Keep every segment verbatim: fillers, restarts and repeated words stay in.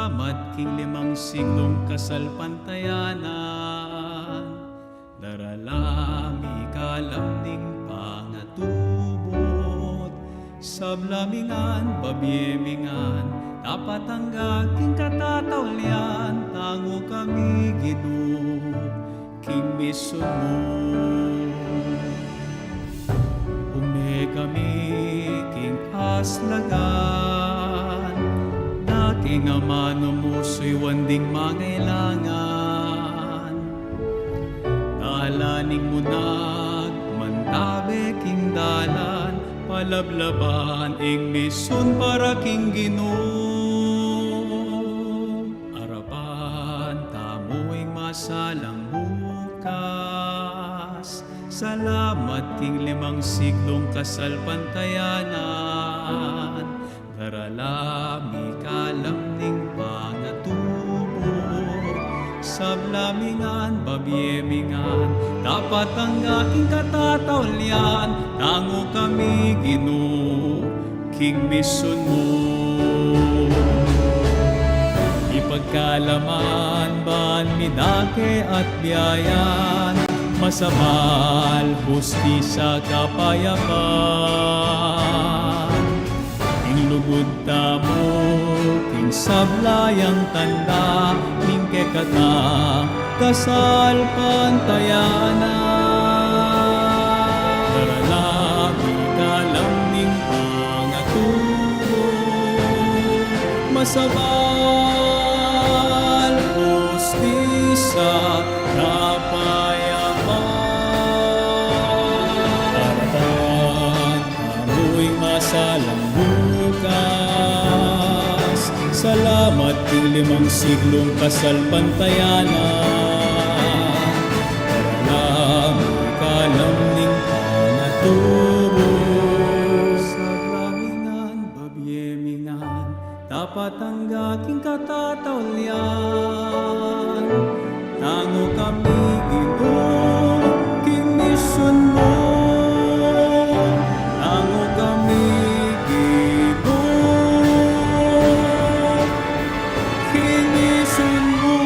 Salamat king limang siglung kasalpantayanan, darala mi ing kalam ning pangatubud, sabla mi ngan, babie mi ngan, dapat angga king katataulian, tangu kami Ginu, king misun mu. Ume kami king aslagan, na king amanu mu suyuan ding mangailangan. Dalan ning munag, mantabe king dalan, palablaban ing misun para king Ginu. Arapan tamu ing masalang bukas. Salamat king limang siglung kasalpantayanan. Darala mi kalam ning pangatubud, sabla mi ngan, babie mi ngan, dapat angga king katataulian, tangu kami Ginu, king misun mu. Ipagkalaman ban mi dake at biayan, masabal, hustisya, kapayapan. Ing lugud tamu king sabla yang tanda ning kekatang kasalpantayanan. Darala mi kalam ning pangatubud, masabal, hustisya, kapayapan. Arapan tamu ing masalang bukas. Salamat king limang siglung kasalpantayanan. Darala mi kalam ning pangatubud, sabla mi ngan, babie mi ngan, dapat angga king katataulian. Tangu kami Ginu, king misun mu. Tangu kami Ginu, king misun mu.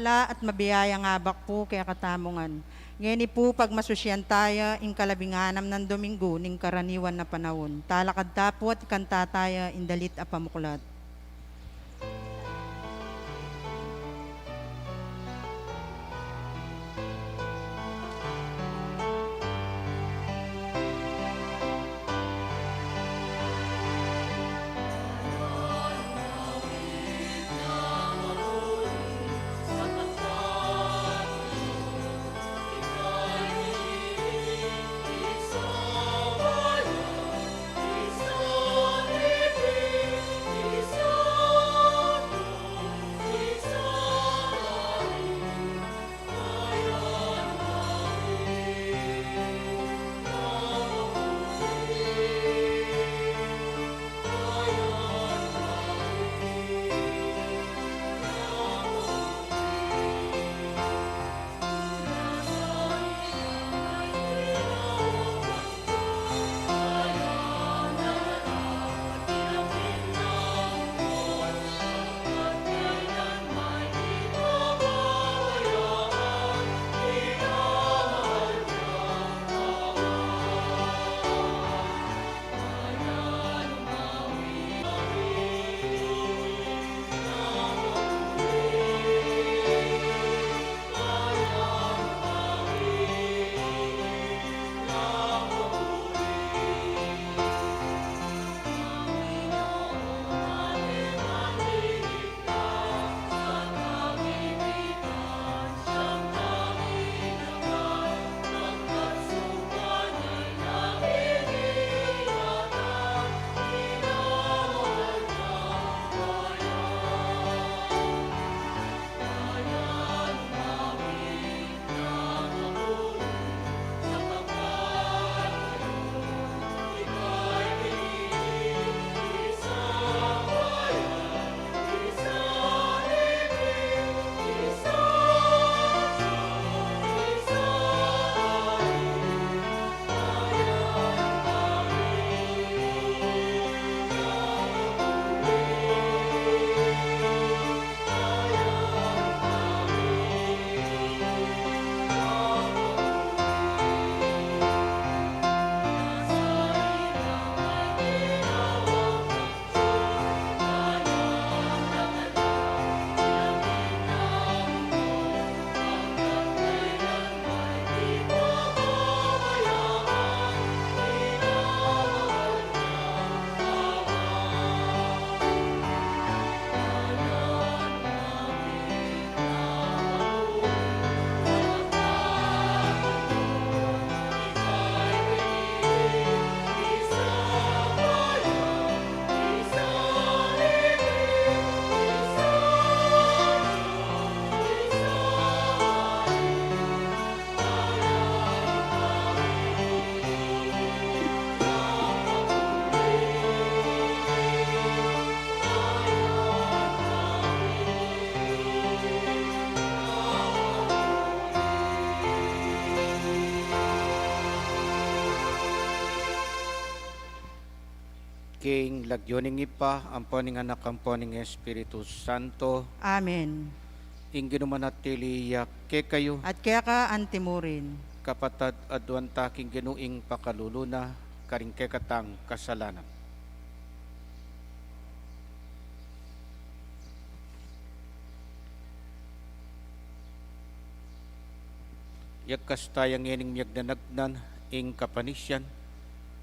Ala at mabiyayang abak pu kekatamu ngan. Ngeni pu pagmasusyan taya ing kalabing anam nang Dominggu ning karaniwan a panaun. Talakad ta pu at ikanta taya ing dalit a pamuklat. King lagyu ning Ibpa, ampo ning Anak, ampo ning Espiritu Santo. Amen. Ing Ginu manatili ya kekayu. At keka antimurin. Kapatad, aduan ta king Ginu ing pakalulu na karing kekatang kasalanan. Yagkas taya ngening miyagnanagnan ing kapanisian,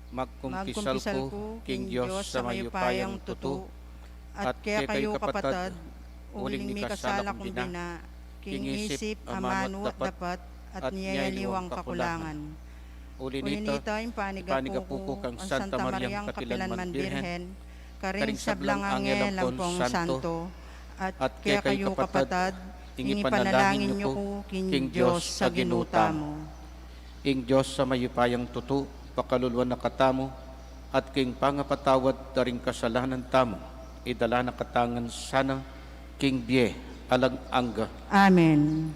magkumpisal ku king Dios a mayupayang tutu, at kekayu kapatad, uling mikasala kung bina, king isip, amanu at dapat, at niyayaliwang kakulangan. Uli nita, ipanigapu ku kang Santa Mariang kapilan man Birhen, karing sablang anghel ampong santo, at kekayu kapatad, ing ipanalangin yu ku king Dios a Ginu tamu. Ing Dios a mayupayang tutu, pakaluluan na katamu, at king pangapatawad da ring kasalanan tamu, idala na katamu ngan sana king bie alang angga. Amen.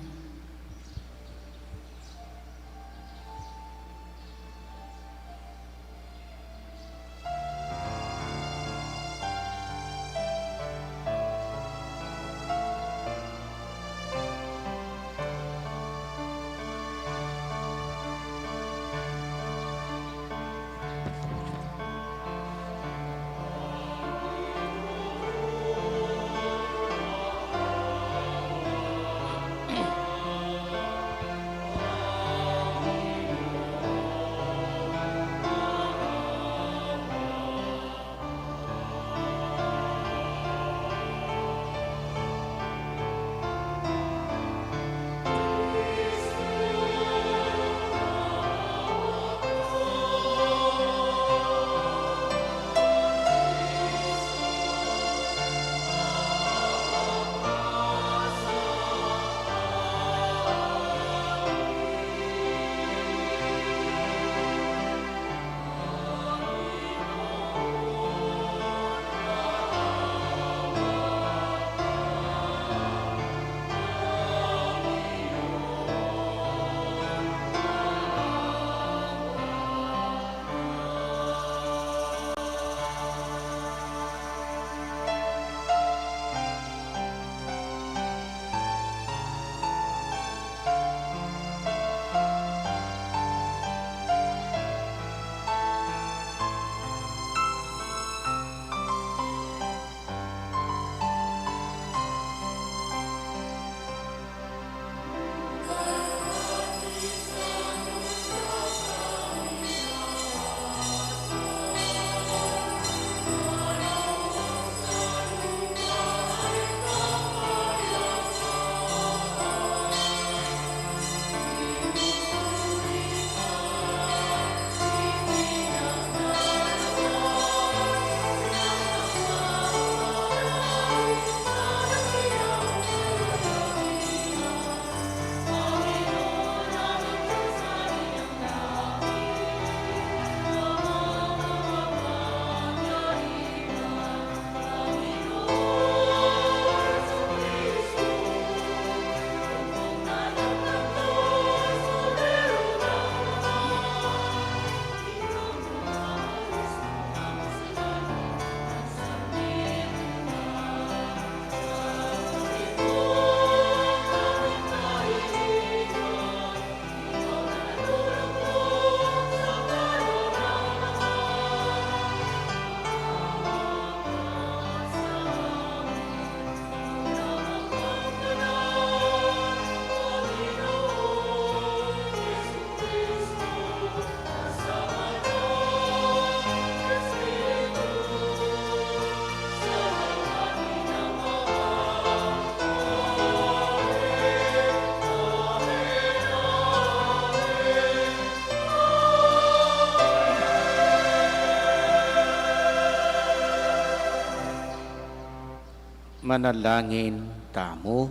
Manalangin tamu.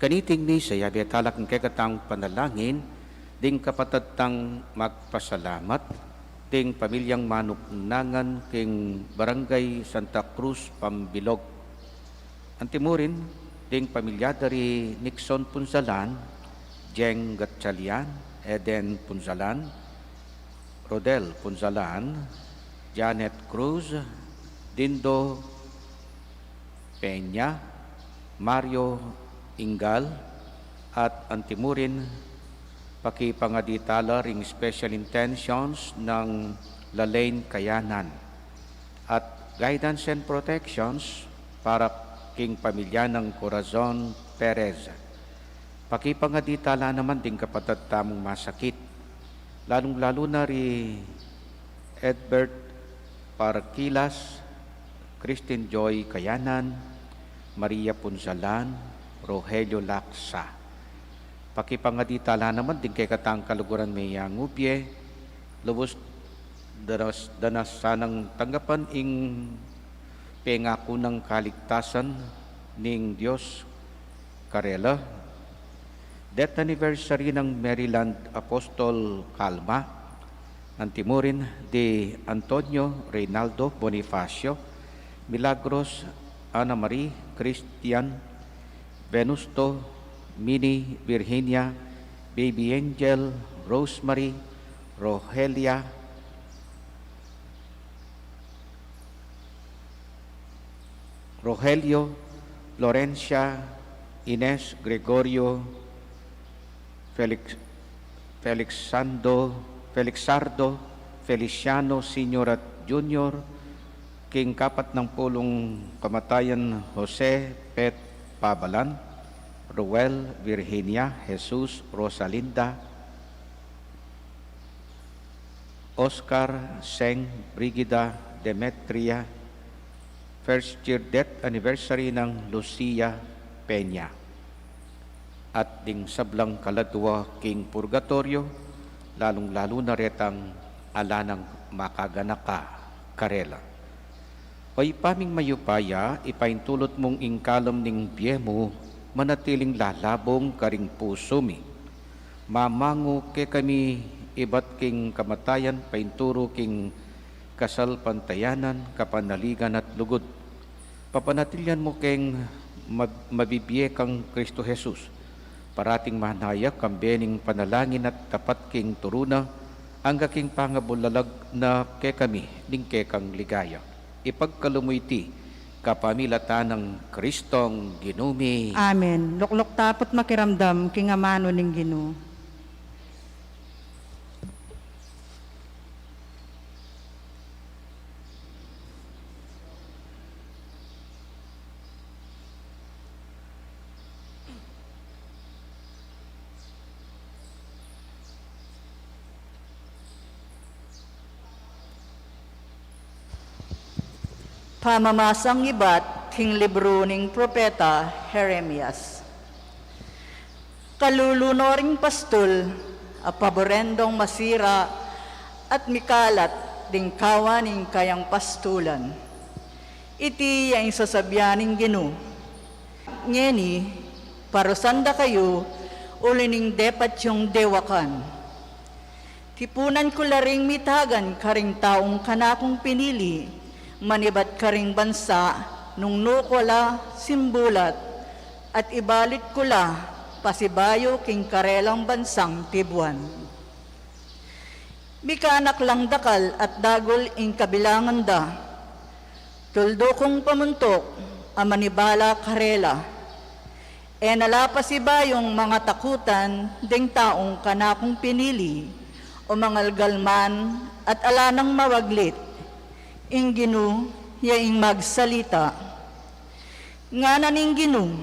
Kaniting misa, yabe tala king kekatang panalangin ding kapatad tang magpasalamat, ding pamilyang manuknangan king Barangay Santa Cruz, Pambilog. Antimurin, ding pamilya da ri Nixon Punzalan, Jeng Gatchalian, Eden Punzalan, Rodel Punzalan, Janet Cruz, Dindo Peña, Mario Ingal, at antimurin, pakipangadi tala ring special intentions nang Lalaine Kayanan, at guidance and protections para king pamilya nang Corazon Perez. Pakipangadi tala naman ding kapatad tamung masakit, lalung-lalu na ri Edbert Parquilas, Christine Joy Kayanan, Maria Punzalan, Rogelio Laksa. Pakipangadi tala naman ding kekatang kaluguran meyangubye, lubus danas, danas sanang tanggapan ing pengaku nang kaligtasan ning Dios karela. Death anniversary nang Maryland Apostol Calma, antimurin di Antonio Reynaldo Bonifacio, Milagros Ana Marie, Christian Venusto, Mini Virginia, Baby Angel, Rosemary, Rogelia, Rogelio, Florencia, Ines, Gregorio, Felix, Felixando, Felixardo, Feliciano Senior at Junior, king kapat nang pulung kamatayan, Jose Pet Pabalan, Ruel, Virginia, Jesus, Rosalinda, Oscar, Seng, Brigida, Demetria, first year death anniversary nang Lucia Peña, at ding sablang kaladua king purgatoryo, lalung-lalu na retang ala nang makaganaka karela. O Ibpa ming mayupaya, ipaintulut mung ing kalam ning bie mu manatiling lalabung karing pusu mi. Mamangu kekami ibat king kamatayan, painturu king kasalpantayanan, kapanaligan at lugud. Papanatilian mu keng mab-, mabibie kang Kristo Jesus. Parating manaya kambe ning panalangin at tapat king turu na, angga king pangabulalag na kekami ning kekang ligaya. Ipagkalub mu iti kapamilatan nang Kristong Ginu mi. Amen. Lukluk tapu't makiramdam king amanu ning Ginu. Pamamasang ibat king libru ning propeta Jeremias. Kalulu no ring pastul a paburen dong masira at mikalat ding kawan ning kayang pastulan. Iti ya ing sasabian ning Ginu: Ngeni, parusan da kayu uli ning depat yung dewakan. Tipunan ku la ring mitagan karing taung kanakung pinili, manibat karing bansa nung nu ku la simbulat, at ibalit ku la pasibayu king karelang bansang tibuan. Mikanak lang dakal at dagul ing kabilangan da. Tuldu kung pamuntuk a manibala karela. E na la pasibayung mangatakutan ding taung kanakung pinili, o mangalgal man at ala nang mawaglit. Ing Ginu ya ing magsalita. Ngana ning Ginu: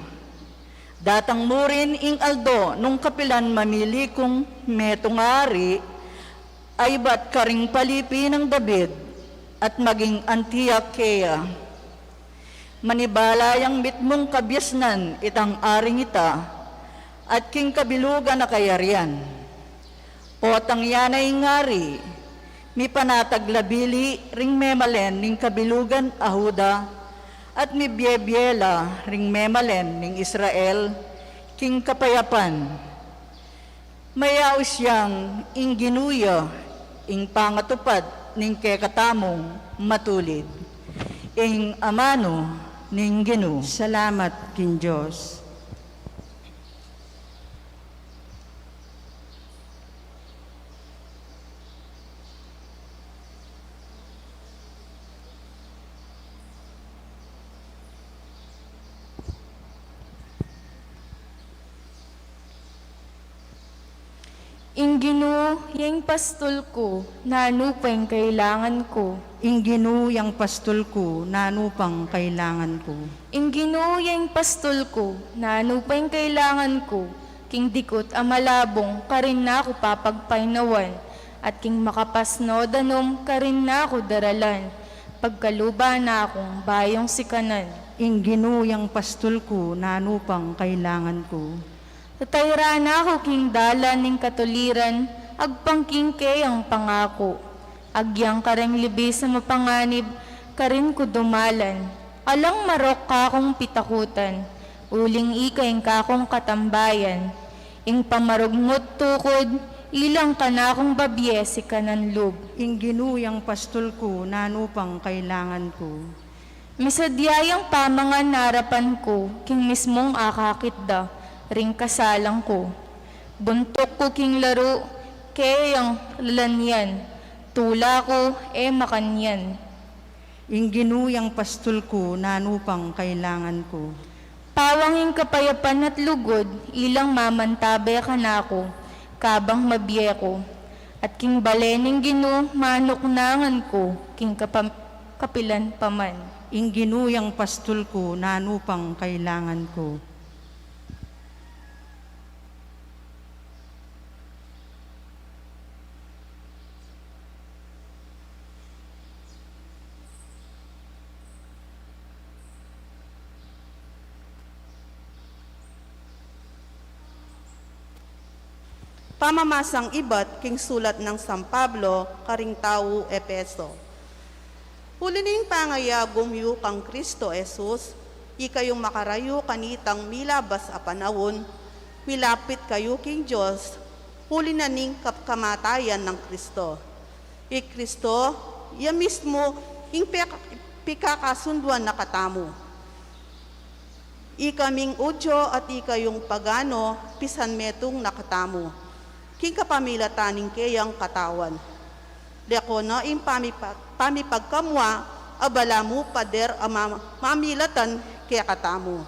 Datang mu rin ing aldo nung kapilan mamili kung metung a ari, a ibat karing palipi nang David, at maging anti ya keya. Manibala yang mitmung kabiasnan itang aring ita, at king kabilugan a kayarian. Potang ya na ing ari, mipanatag la bili ring memalen ning kabilugan a Juda, At mibie-bie la ring memalen ning Israel king kapayapan. Mayaus yang ing Ginu ya ing pangatupad ning kekatamung matulid. Ing amanu ning Ginu. Salamat king Dios. Ing Ginu ya ing pastul ku, nanu pa ing kailangan ku? Ing Ginu yang pastul ku, nanu pang kailangan ku? Ing Ginu ya ing pastul ku, nanu pa ing kailangan ku? King dikut a malabung, karin na ku papagpainawan, at king makapas no danum, karin na ku daralan. Pagkaluban na kung bayung sikanan. Ing Ginu yang pastul ku, nanu pang kailangan ku? Tatayran na ku king dalan ning katuliran, agpang king keyang pangaku. Agyang kareng libis a mapanganib, karin ku dumalan. Alang marok kakung pitakutan, uling ika ing kakung katambayan. Ing pamarugmut tukud, ilang kanakung babie sikanan lub. Ing Ginu yang pastul ku, nanu pang kailangan ku? Misadya yang pamangan arapan ku, king mismung akakit da ring kasalang ku. Buntuk ku king laru, keyang lalan yan, tula ku, e makanyan. Ing Ginu yang pastul ku, nanu pang kailangan ku? Pawang ing kapayapan at lugud, ilang mamantabe kanaku, kabang mabie ku. At king bale ning Ginu, manuknangan ku, king kapam-, kapilan pa man. Ing Ginu yang pastul ku, nanu pang kailangan ku? Pamamasang ibat king sulat nang San Pablo karing tau Efeso. Uli ning pangayagum yu kang Kristo Jesus, ikayung makarayu kanitang milabas a panaun, milapit kayu king Dios, uli na ning kap-, kamatayan nang Kristo. I Kristo, ya mismu ing pek-, pikakasunduan na katamu. Ikaming Judio at ikayung pagano, pisanmetung na katamu king kapamilatan ning keyang katawan. Leko na ing pamipa-, pamipagkamua a balamu pader a ma-, mamilatan kekatamu.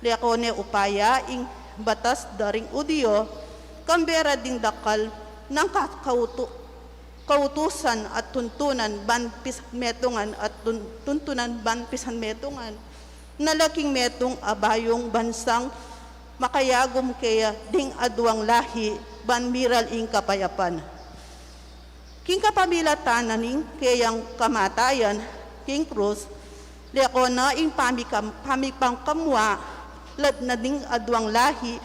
Leko ne upaya ing batas da ring Judio, kambe ra ding dakal nang ka-, kautu-, kautusan at tuntunan ban pisanmetungan at tun-, tuntunan ban pisanmetungan na la king metung a bayung bansang makayagum keya ding aduang lahi ban miral ing kapayapan. King kapamilatan na ning keyang kamatayan king krus, leko na ing pamikam-, pamipangkamua lad na ding aduang lahi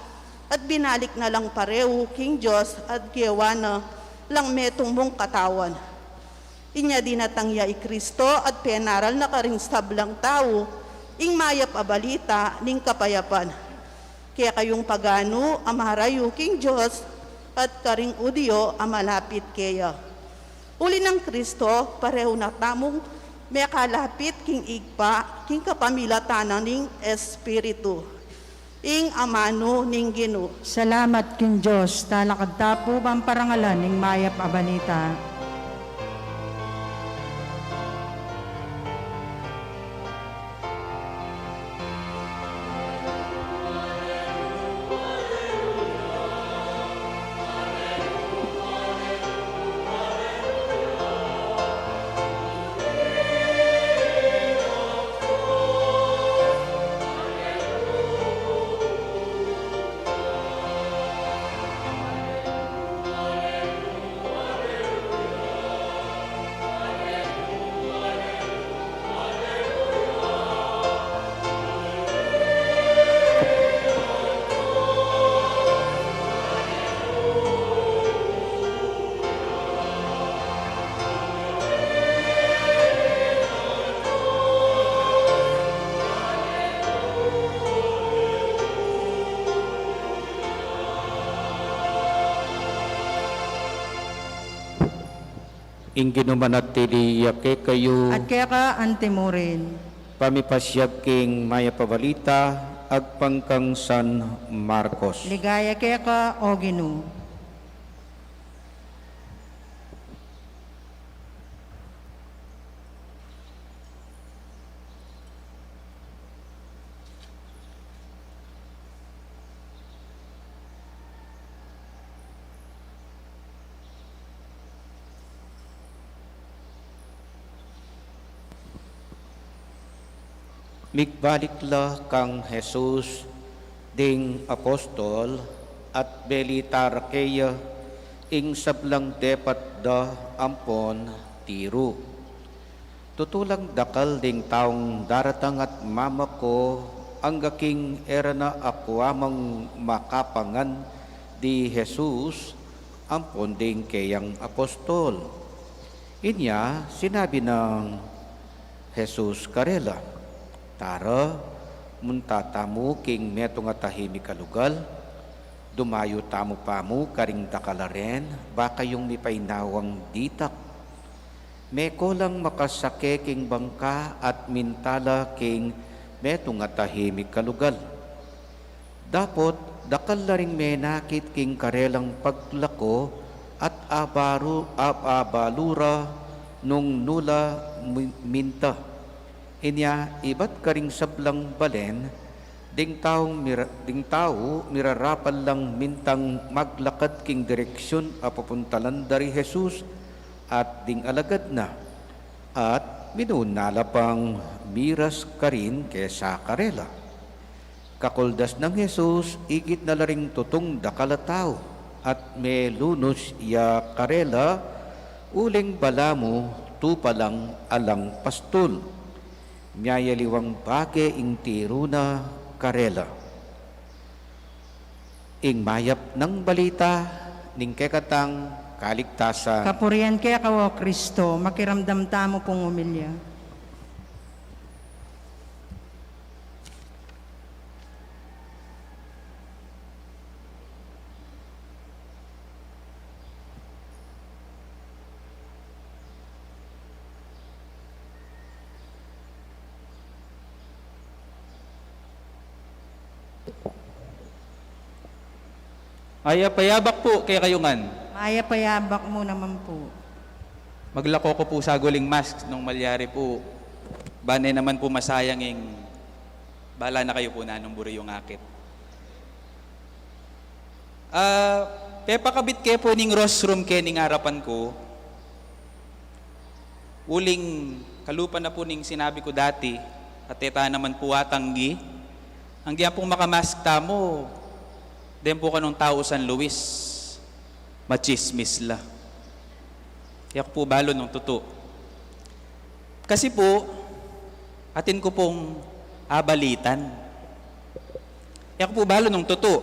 at binalik na lang parehu king Dios at gewa na lang metung mung katawan. Inya dinatang ya i Kristo at penaral na karing sablang tau ing mayap a balita ning kapayapan. Kekayung paganu a marayu king Dios at karing Judio a malapit keya. Uli nang Kristo, parehu na tamung mekalapit king Ibpa king kapamilatan na ning Espiritu. Ing amanu ning Ginu. Salamat king Dios. Talakad ta pu ban parangalan ing mayap a balita. Ing Ginu manatili ya kekayu. At keka antimurin. Pamipasiag king mayap a balita agpang kang San Marcos. Ligaya keka, O Ginu. Migbalik la kang Jesus ding apostol at belita ra keya ing sablang depat da ampon tiru. Tutu lang dakal ding taung daratang at mamako angga king e ra na akua mang makapangan di Jesus ampon ding keyang apostol. Inya sinabi nang Jesus karela, "Tara, munta tamu king metung a tahimik a lugal, dumayu tamu pamu karing dakal a ren, ba kayung mipainawang ditak." Meko lang makasake king bangka at minta la king metung a tahimik a lugal. Dapot dakal la ring menakit king karelang paglako at abaru, ab-, abalu ra nung nu la mi-, minta. Inya ibat karing sablang balen, ding taung mira-, ding tau mirarapal lang mintang maglakad king direksyun a pupuntalan da ri Jesus at ding alagad na, at minuna la pang miras karin kesa karela. Kakuldas nang Jesus, igit na la ring tutung dakal a tau, at melunus ya karela, uling balamu tupa lang alang pastul. Miyayaliwang bage ing tiru na karela. Ing mayap nang balita ning kekatang kaligtasan. Kapurian keka, O Kristo. Makiramdam tamu pung umilya. Mayap a yabak pu kekayu ngan. Mayap a yabak mu naman pu. Maglako ku pu saguling mask nung malyari pu. Bang e naman pu masayang ing bala na kayu pu nanung buri yung akit. Ah, pepakabit ke pu ning rostrum kening arapan ku. Uling kalupa na pu ning sinabi ku dati, at e ta naman pu atanggi, anggian pung makamask tamu, deng pu kanung tau San Luis, matsismis la. E ku pu balu nung tutu. Kasi pu, atin ku pung abalitan. E ku pu balu nung tutu.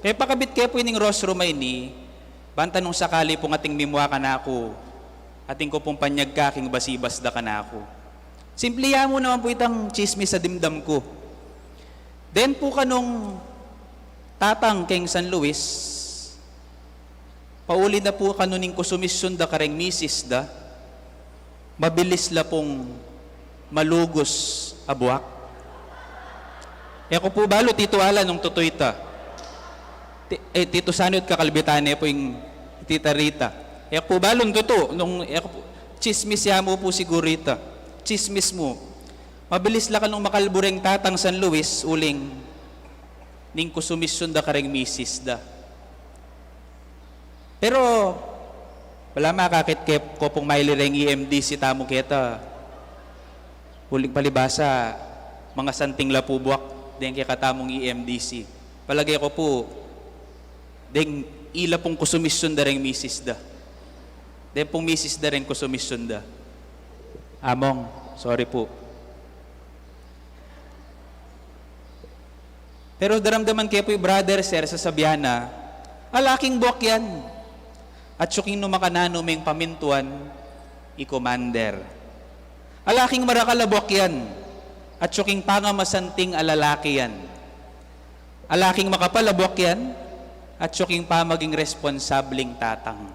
Pepakabit ke pu ining rostrum a ini, banta nung sakali pung ating mimua kanaku, atin ku pung panyagka king basibas da kanaku. Simple ya mu naman pu itang tsismis a dimdam ku. Deng pu kanung tatang keng San Luis, pauli na pu kanu ning kusumisyun da kareng misis da, mabilis la pung malugus a buak. E ku pu balu, Titu Alan, nung tutu ita. Ti-, e, Titu Sanu at kakalbitan ne pu ing Tita Rita. E ku pu balu nung tutu, nung, e ku pu, tsismis ya mu pu siguru ita. Tsismis mu. Mabilis la kanung makalbu reng tatang San Luis, uling ning kusumisyun da kareng misis da. Pero, bala makakit ke ko pung maili reng E M D C tamu keta. Uling palibasa, mangasanting la pu buak deng kekatamung E M D C. Palage ku pu, deng ila pung kusumisyun da reng misis da. Deng pung misis da reng kusumisyun da. Among, sorry pu. Pero daramdaman ke pu i Brother Sir, sasabian na, ala king buak yan. Atyu king nu makananu meng pamintuan, i Commander. Ala king marakal a buak yan. Atyu king pangamasanting a lalaki yan. Ala king makapal a buak yan. Atyu king pamaging responsabling tatang.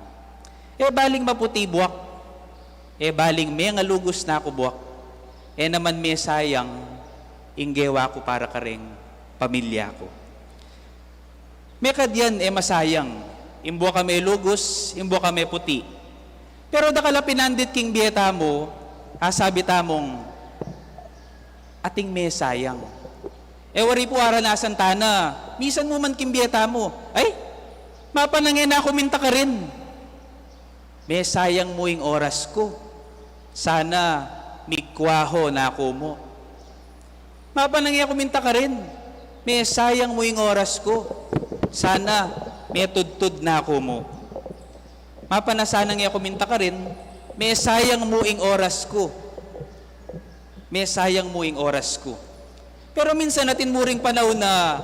E baling maputi buak. E baling mengalugus na ku buak, e naman mesayang ing gewa ku para karing pamilya ku. Mekad yan, e masayang, ing buak a melugus, ing buak a meputi. Pero dakal a pinandit king bie tamu, asabi tamung, ating mesayang. E wari pu aranasan tana, misan mu man king bie tamu, ay, mapanange na ku minta karin. Mesayang mu ing oras ku. Sana migkuaho na ku mu. Mapanange ku minta karin. Mesayang mu ing oras ku. Sana metudtud na ku mu. Mapanasanange ku minta karin. Mesayang mu ing oras ku. Mesayang mu ing oras ku. Pero minsan atin mu ring panaun na,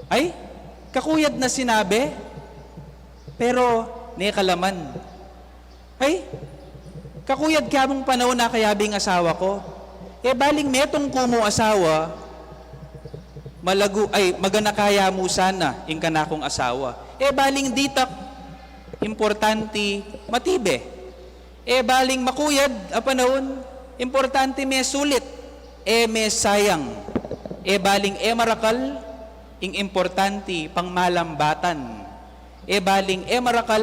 ay, kakuyad na sinabi, pero ne ka laman. Ay, kakuyad kaya mung panaun na kayabe ing asawa ku. E baling metung ku mu asawa, malagu, ay, maganaka ya mu sana ing kanakung asawa. E baling ditak, importante, matibe. E baling makuyad a panaun, importante mesulit, e mesayang. E baling e marakal, ing importante pangmalambatan. E baling e marakal,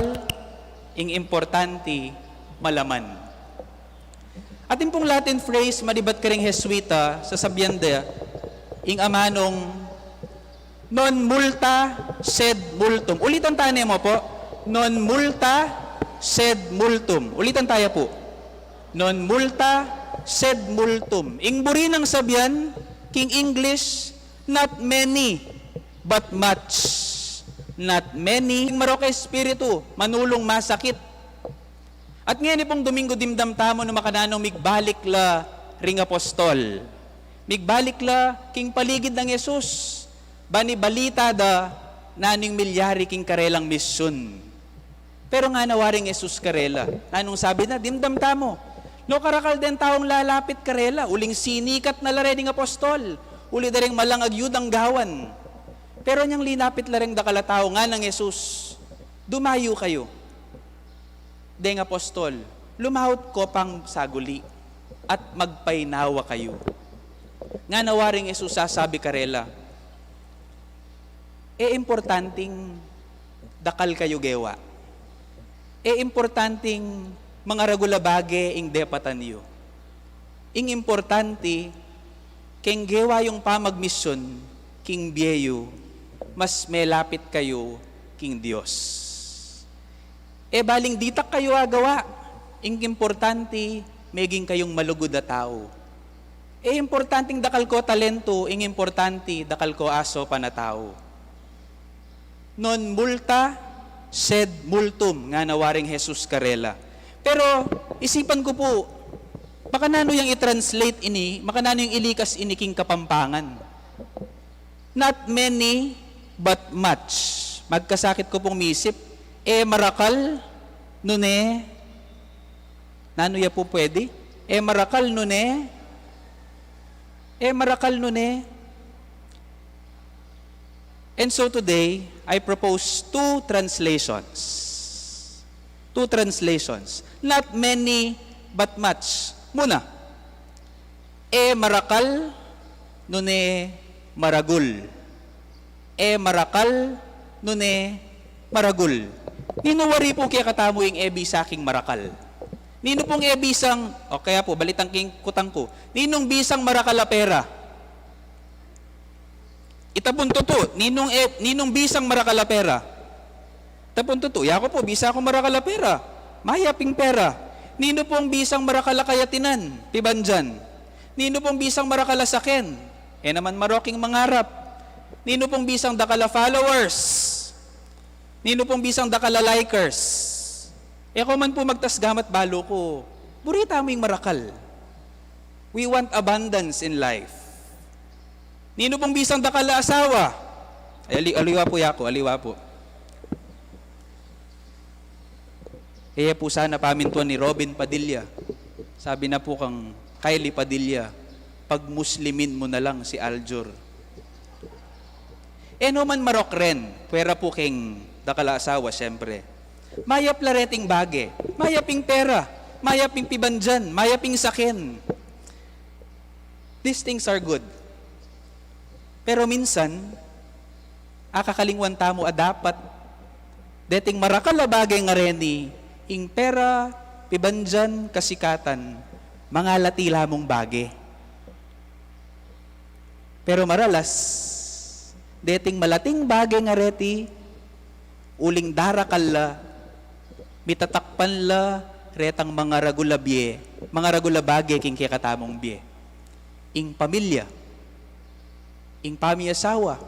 ing importante malaman. Atin pung Latin phrase, malibat karing Jesuita, sasabian da, ing amanung, "Non multa, sed multum." Ulitan taya mu pu. "Non multa, sed multum." Ulitan taya pu. "Non multa, sed multum." Ing buri nang sabian, king English, "Not many, but much." Not many. Ing marok a espiritu, manulung masakit. At ngeni pung Domingo dimdam tamu nung makananu migbalik la ring apostol. Migbalik la king paligid nang Jesus. Bang ibalita da nanu ing milyari king karelang misyun. Pero ngana waring Jesus karela, nanung sabi na, dimdam tamu. No karakal deng taung lalapit karela, uling sinikat na la re ding apostol, uli da reng malang agyudang gawan. Pero inyang linapit la reng dakal a tau, nganang Jesus, dumayu kayu. Deng apostol, lumaut ko pang saguli at magpainawa kayu. Ngana waring Jesus sasabi karela, e importanting dakal kayu gewa. E importanting mangaragul a bage ing depatan yu. Ing importante, keng gewa yung pamagmisyun, king bie yu, mas melapit kayu king Dios. E baling ditak kayu agawa, ing importante, meging kayung malugud a tau. E importanting dakal ko talentu, ing importante, dakal ko asopan a tau. Non multa, sed multum, ngana waring Jesus karela. Pero, isipan ku pu, makananu yang i-translate ini, makananu yang ilikas ini king Kapampangan. Not many, but much. Magkasakit ku pung misip, e marakal, nune, nanu ya pu pwede? E marakal, nune, e marakal, nune. And so today, I propose two translations. Two translations. Not many, but much. Muna, e marakal, nune maragul. E marakal, nune maragul. Ninu wari pu kekatamu ing e bisa king marakal? Ninu pung e bisang, o kaya pu, balitan king kutang ku. Ninung bisang marakal a pera? Ita pung tutu, ninung, e, ninung bisang marakal a pera? Ita pung tutu, yaku pu, bisa kung marakal a pera. Mayap ing pera. Ninu pung bisang marakal a kayatinan, pibandian? Ninu pung bisang marakal a saken? E naman marok ing mangarap. Ninu pung bisang dakal a followers? Ninu pung bisang dakal a likers? E ku man pu magtasgamat balu ku, buri tamu ing marakal. We want abundance in life. Ninu pung bisang dakal a asawa? Ay, ali-, aliwa pu yaku, aliwa pu. E pu sana pamintuan ni Robin Padilla. Sabi na pu kang Kylie Padilla, "Pagmuslimin mu na lang si Aljur." E no man marok ren, pwera pu keng dakal a asawa, siyempre. Mayap la reting bage, mayap ing pera. Mayap ing pibandian, mayap ing saken. These things are good. Pero minsan, akakalingwan tamu a dapat deting marakal a bage ngareni, ing pera, pibandian, kasikatan, mangalati la mung bage. Pero maralas, deting malating bage ngareti, uling darakal la, mitatakpan la retang mangaragul a bie, mangaragul a bage king kekatamung bie. Ing pamilya, ing pamiasawa,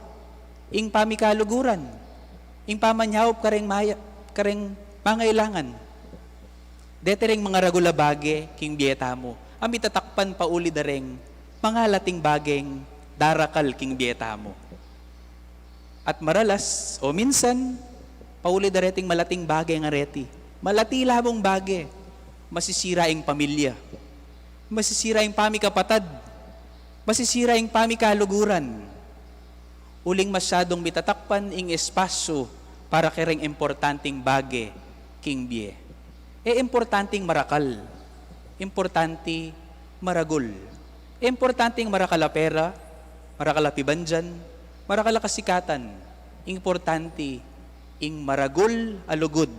ing pamikaluguran, ing pamanyaup kareng maya-, kareng mangailangan. Deti reng mangaragul a bage king bie tamu, a mitatakpan pauli da reng mangalating bageng darakal king bie tamu. At maralas, o minsan, pauli da reting malating bage ngareti. Malati la mung bage, masisira ing pamilya. Masisira ing pamikapatad. Masisira ing pamikaluguran. Uling masyadung mitatakpan ing espasyu para kareng importanting bage king bie. E importanting marakal. Importanti maragul. E importanting marakal a pera, marakal a pibandian, marakal a kasikatan. Importanti ing maragul a lugud,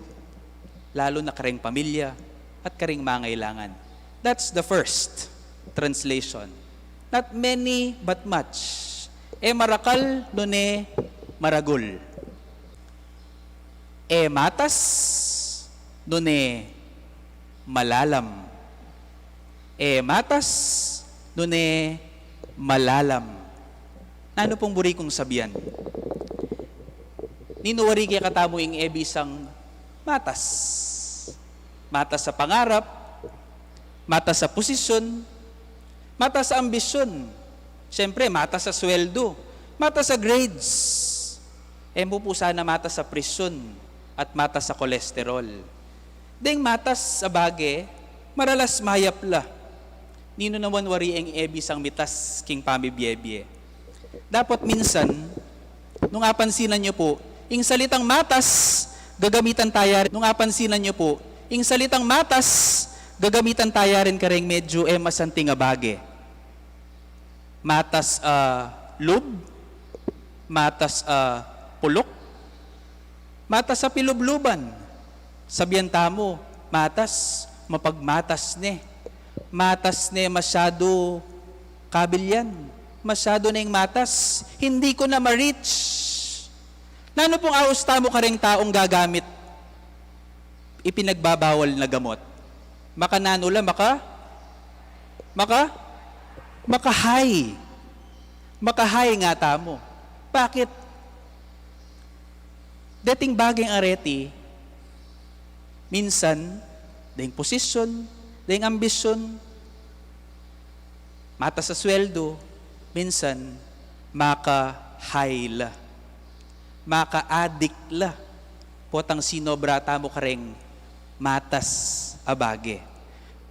lalu na kareng pamilya at kareng mangailangan. That's the first translation. Not many but much. E marakal nune maragul. E matas nune malalam. E matas nune malalam. Nanu pung buri kung sabian? Ninu wari kekatamu ing e bisang matas? Matas a pangarap, matas a posisyon, matas a ambisyon. Siyempre, matas a sweldo, matas a grades. E mu pu sana matas a presyon at matas a kolesterol. Deng matas a bage, maralas mayap la. Ninu naman wari ing e bisang mitas king pamibie-bie? Dapat minsan, nung apansinan yu pu, ing salitang matas, gagamitan taya rin, nung apansinan yu pu, ing salitang matas, gagamitan taya rin kareng medyu e masanting a bage. Matas a lub, matas a puluk, matas a pilubluban. Sabian tamu, matas, mapagmatas ne. Matas ne masyadu kabilyan, masyadu neng matas, hindi ko na ma-reach. Nanu pung aus tamu kareng taung gagamit ipinagbabawal na gamot? Makananu la, maka, maka, maka-high. Maka-high nga tamu. Bakit? Deting bageng areti, minsan, deng posisyon, deng ambisyon, matas a sweldo, minsan, maka-high la, maka-addict la, potang sinobra tamu kareng matas a bage.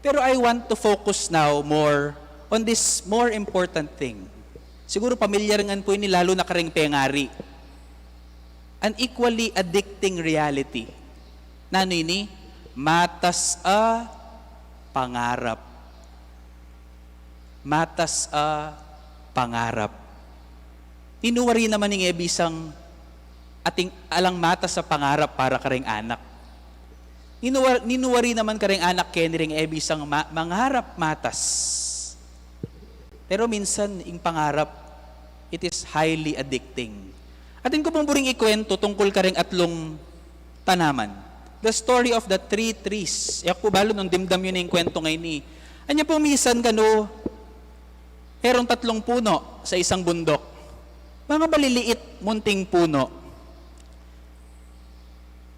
Pero I want to focus now more on this more important thing. Siguru pamilyar ngan pu ini, lalu na kareng pengari. An equally addicting reality. Nanu ini? Matas a pangarap. Matas a pangarap. Ninu wari naman ing e bisang atin alang matas a pangarap para kareng anak? Ninu wa-, ninu wari naman kareng anak keni ring e bisang ma-, mangarap matas? Pero minsan, ing pangarap, it is highly addicting. Atin ku pung buring ikuwentu tungkul kareng atlung tanaman. The story of the three trees. E ku balu nung dimdam yu ne ing kwentu ngeni. Anya pung misan kanu, merong tatlung puno sa isang bundok. Mga maliliit, munting puno.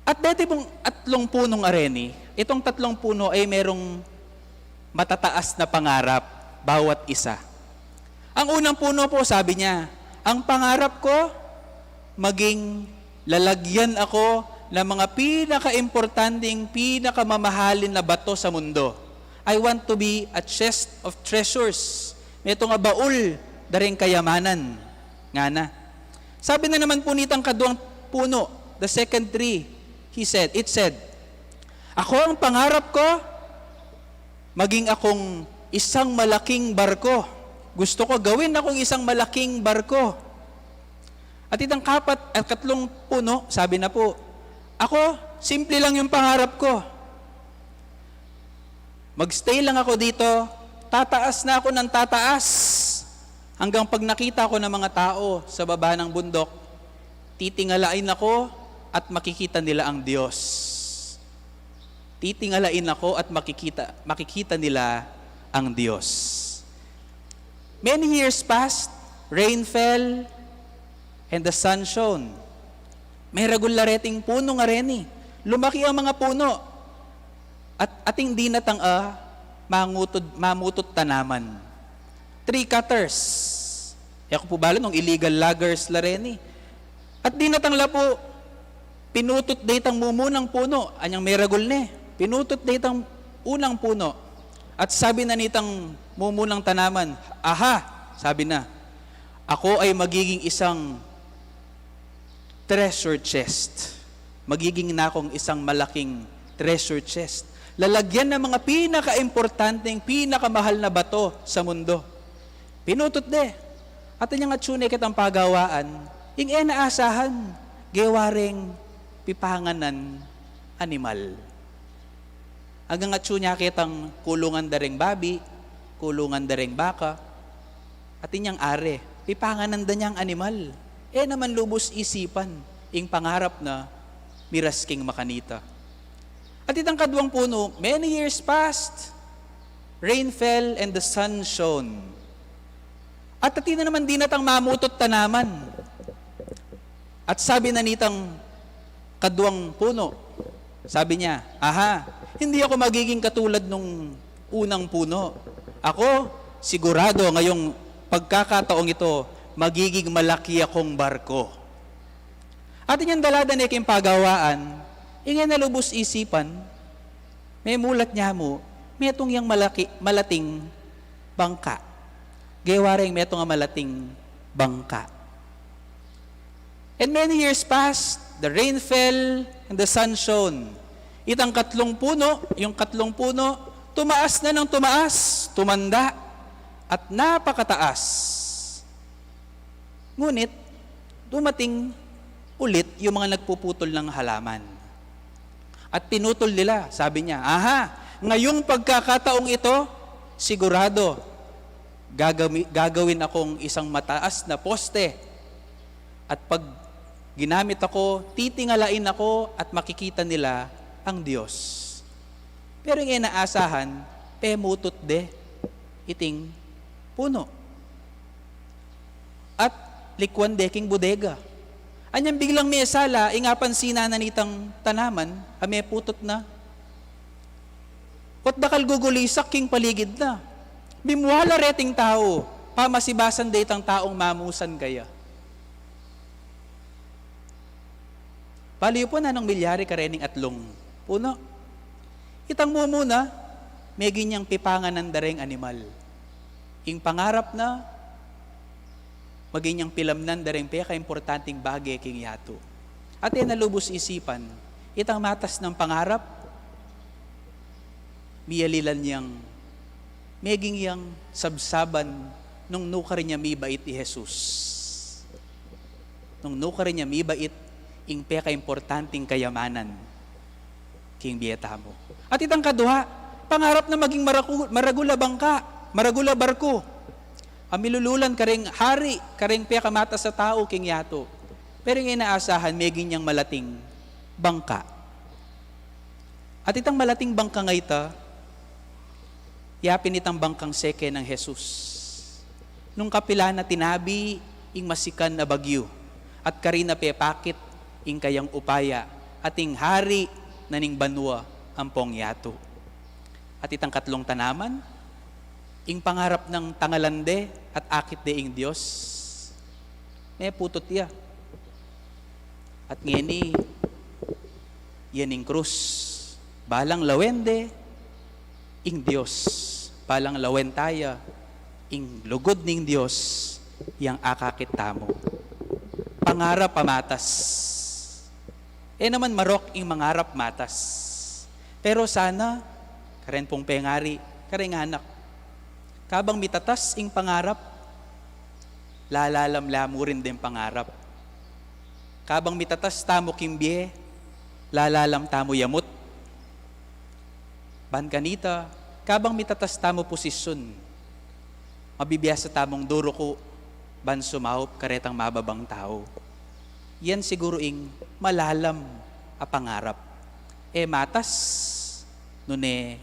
At deti pung atlung punong areni, itong tatlung puno ay merong matataas na pangarap, bawat isa. Ang unang puno po, sabi niya, "Ang pangarap ko, maging lalagyan ako ng mga pinakaimportanteng, pinakamamahalin na bato sa mundo. I want to be a chest of treasures." Metung a baul da ring kayamanan, ngana. Sabi na naman po nitang kaduang puno, the second tree, he said, it said, "Ako, ang pangarap ko, Maging akong isang malaking barko. Gusto ko gawin akong isang malaking barko. At itang kapat at katlung puno, sabi na po, "Ako, simple lang yung pangarap ko. Magstay lang ako dito, tataas na ako ng tataas, hanggang pag nakita ko ng mga tao sa baba ng bundok, titingalain ako at makikita nila ang Diyos." Titingalain ako at makikita, makikita nila ang Diyos. Many years passed, rain fell, and the sun shone. Meragul la reting puno nga reni. Lumaki ang mga puno. At ating dinatang a mangutod, mamutut tanaman. Tree cutters. E ku pu balu nung illegal loggers la reni. At dinatang la pu, pinutut de itang mumunang puno, anyang meragul ne. Pinutut de itang unang puno. At sabi na nitang mumunang tanaman, "Aha," sabi na, "ako ay magiging isang treasure chest." Magiging na akong isang malaking treasure chest. Lalagyan ng mga pinaka-importanteng, pinakamahal na bato sa mundo. Pinutut de. At inyang atsu ne ketang pagawaan, ing e na asahan, gewa reng pipanganan animal. Anggang atsu ne ketang kulungan da reng babi, kulungan da reng baka, at inyang are, pipanganan da nyang animal. E naman lubus isipan, ing pangarap na miras king makanita. At itang kaduang puno, many years passed, rain fell and the sun shone. At atin na naman dinatang mamutut tanaman. At sabi na nitang kaduang puno, sabi niya, "Aha, hindi ako magiging katulad nung unang puno. Ako, sigurado ngayong pagkakataong ito, magiging malaki akong barko." At inyang dala da ne king pagawaan, ing e na lubus isipan, memulat ne mu, metung yang malaki, malating bangka. Gewa reng metung a malating bangka. And many years passed, the rain fell, and the sun shone. Itang katlung puno, yung katlung puno, tumaas na ng tumaas, tumanda, at napakataas. Ngunit, dumating ulit yung mga nagpuputol ng halaman. At pinutol nila, sabi niya, "Aha, ngayong pagkakataong ito, sigurado, gagami-, gagawin akong isang mataas na poste. At pag ginamit ako, titingalain ako at makikita nila ang Diyos." Pero ing e na asahan, pemutut de iting puno. At likwan de king bodega. Anyang biglang mesala, ing apansinan na nitang tanaman, a meputut na. Ot dakal gugulisak king paligid na. Mimwala reting tau, pamasibasan de itang taung mamusan kaya. Balu yu pu nanung milyari karening atlung puno. Itang mumuna, meging yang pipanganan da reng animal. Ing pangarap na, maging yang pilamnan da reng pekaimportanting bage king yatu. At e na lubus isipan, itang matas nang pangarap, miyalilan yang, meging yang sabsaban nung nukarin ya mibait i Jesus. Nung nukarin ya mibait ing pekaimportanting kayamanan king bie tamu. At itang kaduha, pangarap na maging maraku-, maragul a bangka, maragul a barku. A milululan kareng hari, kareng pekamatas a tau king yatu. Pero ing e na asahan, meging yang malating bangka. At itang malating bangkang a ita, yapin itang bangkang seke nang Jesus. Nung kapilan na tinabi ing masikan a bagyu, at karin na pepakit ing kayang upaya, at ing hari na ning banua ampong yatu. At itang katlung tanaman, ing pangarap nang tangalan de at akit de ing Dios, meputut ya. At ngeni, yan ing krus, balang lawen de ing Dios, balang lawen taya ing lugud ning Dios, yang akakit tamu. Pangarap a matas. E naman marok ing mangarap matas. Pero sana, karen pung pengari, kareng anak. Kabang mitatas ing pangarap, lalalam la mu rin deng pangarap. Kabang mitatas tamu king bie, lalalam tamu yamut. Ban kanita, kabang mitatas tamu posisyun, mabibiasa tamung duruku ban sumaup karetang mababang tau. Yan siguru ing malalam a pangarap. E matas, nune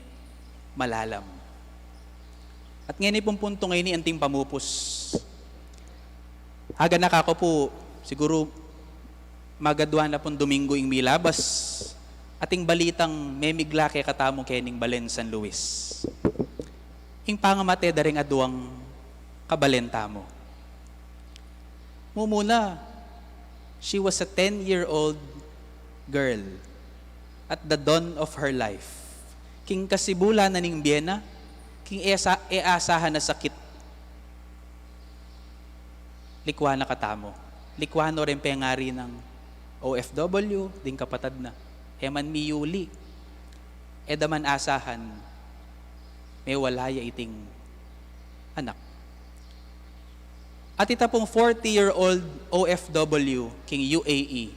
malalam. At ngeni pung puntu ngeni anting pamupus. Aganaka ku pu, siguru magadwa na pung Dominggu ing milabas, ating balitang memigla kekatamu kening balen San Luis. Ing pangamate da ring aduang kabalen tamu. Mumuna, she was a ten-year-old girl at the dawn of her life. King kasibulan na ning bie na, king e sa-, e asahan a sakit, likwan na katamu. Likwan no ring pengari nang O F W, ding kapatad na. E man miyuli. E da man asahan, mewala ya iting anak. At ita pung forty-year-old O F W king U A E.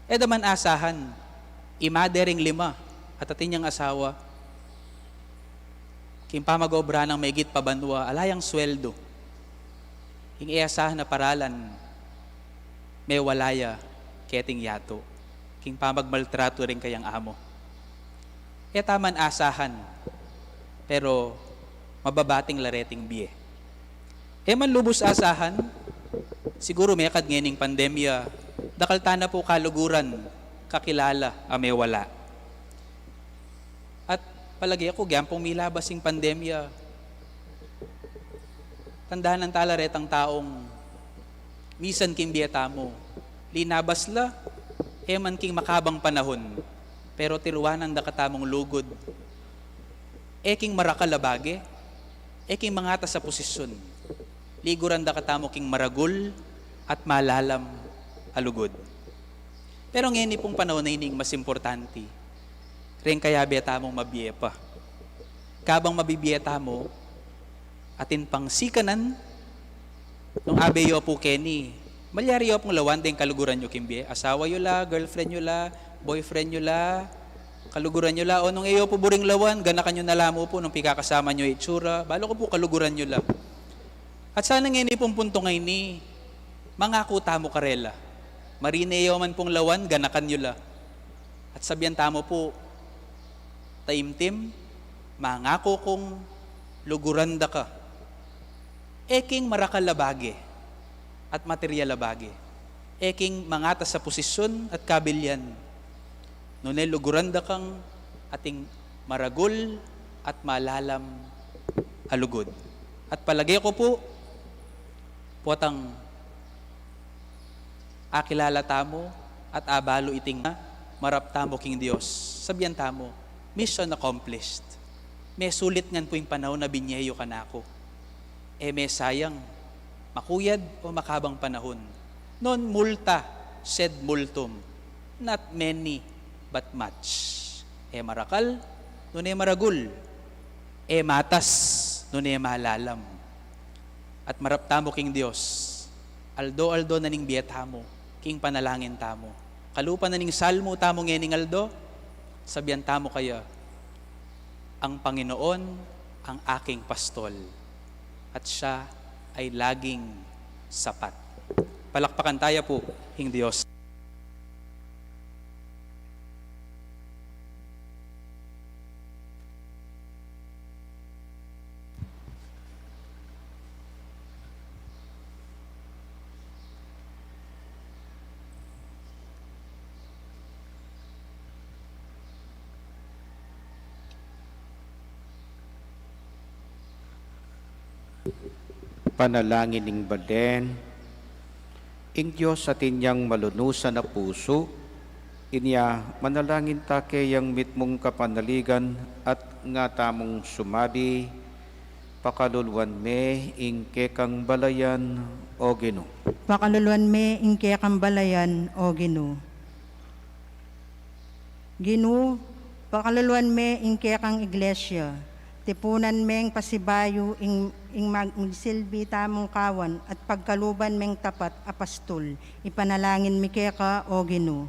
E da man asahan, ima de ring lima, at atin yang asawa, king pamag-obra nang megit pa banua, ala yang sweldo. Ing e asahan a paralan, mewala ya keting yatu. King pamagmaltratu ring kayang amo. E ta man asahan, pero mababating la reting bie. E man lubus asahan, siguru mekad ngening pandemya, dakal ta na pu kaluguran, kakilala, a mewala. At palage ku, gyan pung milabas ing pandemya, tandanan ta la retang taung misan king bie tamu, linabas la, e man king makabang panahun, pero tiruanan da katamung lugud, e king marakal a bage, e king mangatas a posisyun, liguran da katamu king maragul at malalam a lugud. Pero ngeni pung panaun a ini ing mas importante, reng kayabe tamung mabie pa. Kabang mabibie tamu, atin pang sikanan, nung abe yu pu keni, malyari yu pung lawan deng kaluguran yu king bie, asawa yu la, girlfriend yu la, boyfriend yu la, kaluguran yu la, o nung e yu pu buring lawan, ganakan yu na la mu pu nung pikakasama yu itsura, balu ku pu kaluguran yu la. At sana ngeni pung puntu ngeni, mangaku tamu karela. Marine yu man pung lawan, ganakan yu la. At sabian tamu pu, taimtim, mangaku kung luguran da ka. E king marakal a bage at material a bage. E king mangatas a posisyun at kabilyan. Nune luguran da kang ating maragul at malalam a lugud. At palage ku pu, potang akilala tamu at abalu iting marap tamu king Dios, sabian tamu, mission accomplished. Mesulit ngan pu ing panaun a binye yu kanaku. E me sayang, makuyad o makabang panahun. Non multa, sed multum, not many, but much. E marakal, nune maragul. E matas, nune malalam. At marap tamu king Dios, aldo-aldo na ning bie tamu, king panalangin tamu. Kalupa na ning salmo tamu ngening aldo, sabian tamu kaya, "Ang Panginoon ang aking pastol, at siya ay laging sapat." Palakpakan taya pu ing Dios. Panalangin ning balen. Ing Dios atin yang malunusan a pusu, inya manalangin ta keyang mitmung kapanaligan at nga tamung sumadi, pakaluluan me ing kekang balayan, O Ginu. Pakaluluan me ing kekang balayan, O Ginu. Ginu, pakaluluan me ing kekang iglesia, tipunan meng pasibayu ing, ing mag-, magsilbi tamung kawan at pagkaluban meng tapat a pastul. Ipanalangin mi keka, O Ginu.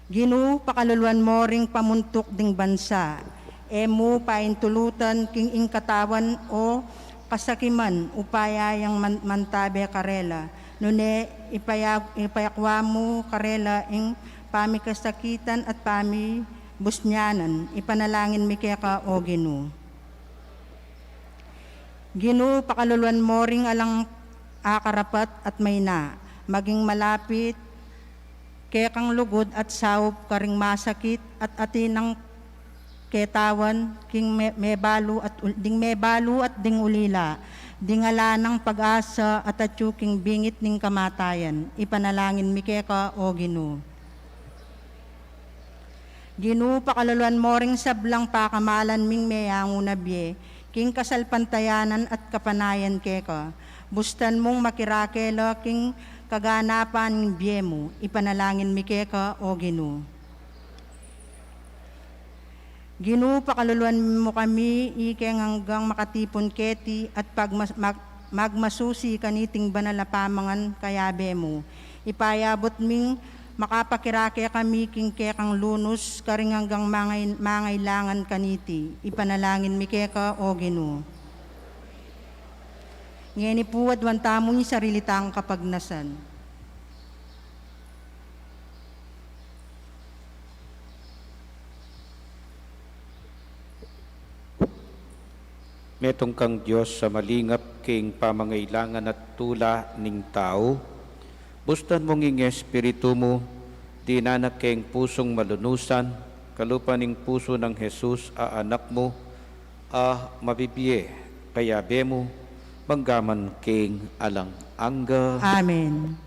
Ginu, pakaluluan mo ring pamuntuk ding bansa. E mu paintulutan king ing katawan o kasakiman upaya yang man-, mantabe karela. Nune ipaya-, ipayakwa mu karela ing pamikasakitan at pamibusnianan. Ipanalangin mi keka, O Ginu. Ginu, pakaluluan mo ring alang akarapat at maina, maging malapit kekang lugud at saup karing masakit at atin nang ketawan king me-, mebalu at ul-, ding mebalu at ding ulila, ding ala nang pag-asa at atyu king bingit ning kamatayan. Ipanalangin mi keka, O Ginu. Ginu, pakaluluan mo ring sablang pakamalan ming meyangu na bie king kasalpantayanan at kapanayan keka. Bustan mung makirake la king kaganapan ning bie mu. Ipanalangin mi keka, O Ginu. Ginu, pakaluluan mu kami ikeng anggang makatipun keti at pagmas-, mag-, magmasusi kaniting banal a pamangan kayabe mu. Ipayabut ming makapakirake kami king kekang lunus karing anggang mangay-, mangailangan kaniti. Ipanalangin mi keka, O Ginu. Ngeni pu, aduan tamu ing sarili tang kapagnasan. Metung kang Dios a malingap king pamangailangan at tula ning tau. Bustan mung ing Espiritu mu, dinan na keng pusung malunusan, kalupa ning pusu nang Jesus a Anak mu, a mabibie kayabe mu, mangga man king alang angga. Amen.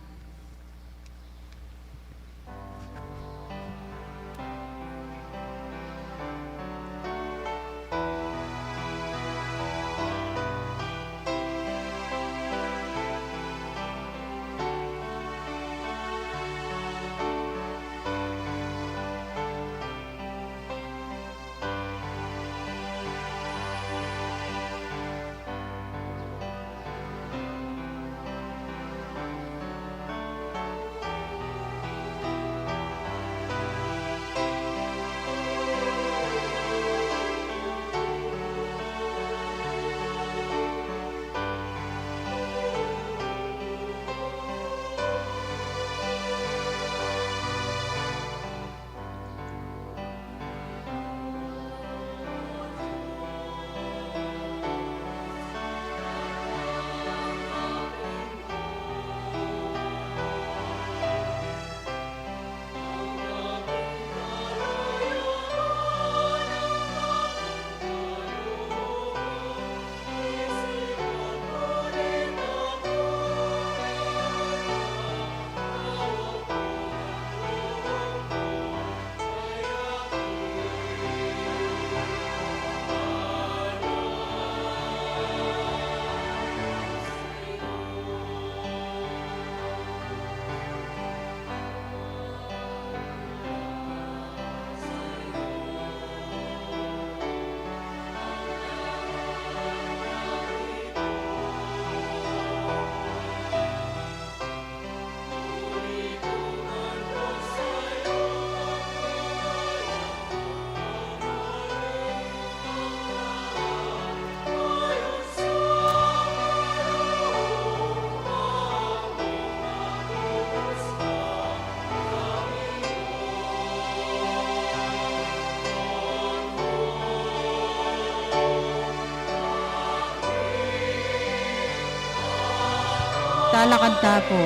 Talakad ta pu.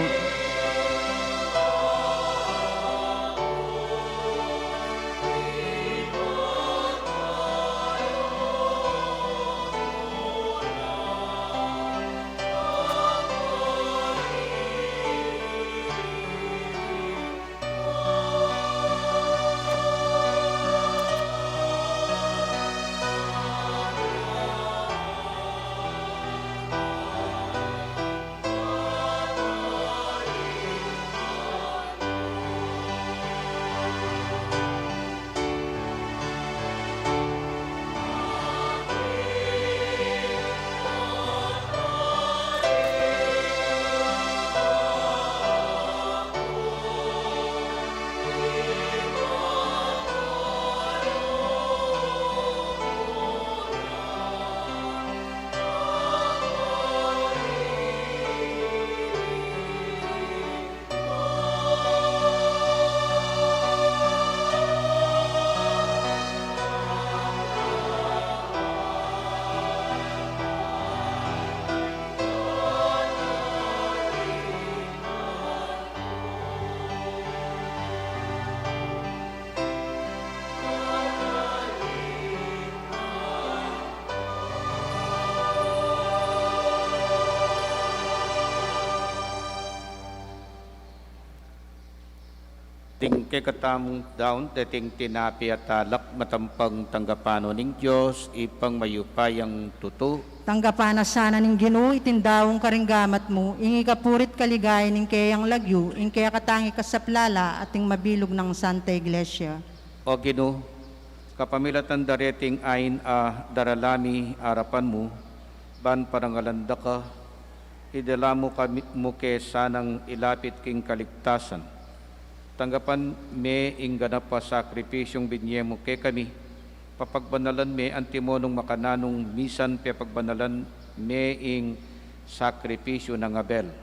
Kekatamung daun deting tinape at alak, matampang tanggapan no ning Dios, Ibpang mayupayang tutu. Tanggapan na sana ning Ginu iting daun karing gamat mu, ing ikapuri't kaligaya ning keyang lagyu, ing kekatang ikasaplala at ing mabilug nang Santa Iglesia. O Ginu, kapamilatan dareting ain a darala mi arapan mu, ban parangalan da ka, idala mu kami, mu ke sanang ilapit king kaligtasan. Tanggapan me ing ganap a sakripisyung binye mu kekami, papagbanalan me antimo nung makananung misan pepagbanalan me ing sakripisyu nang Abel.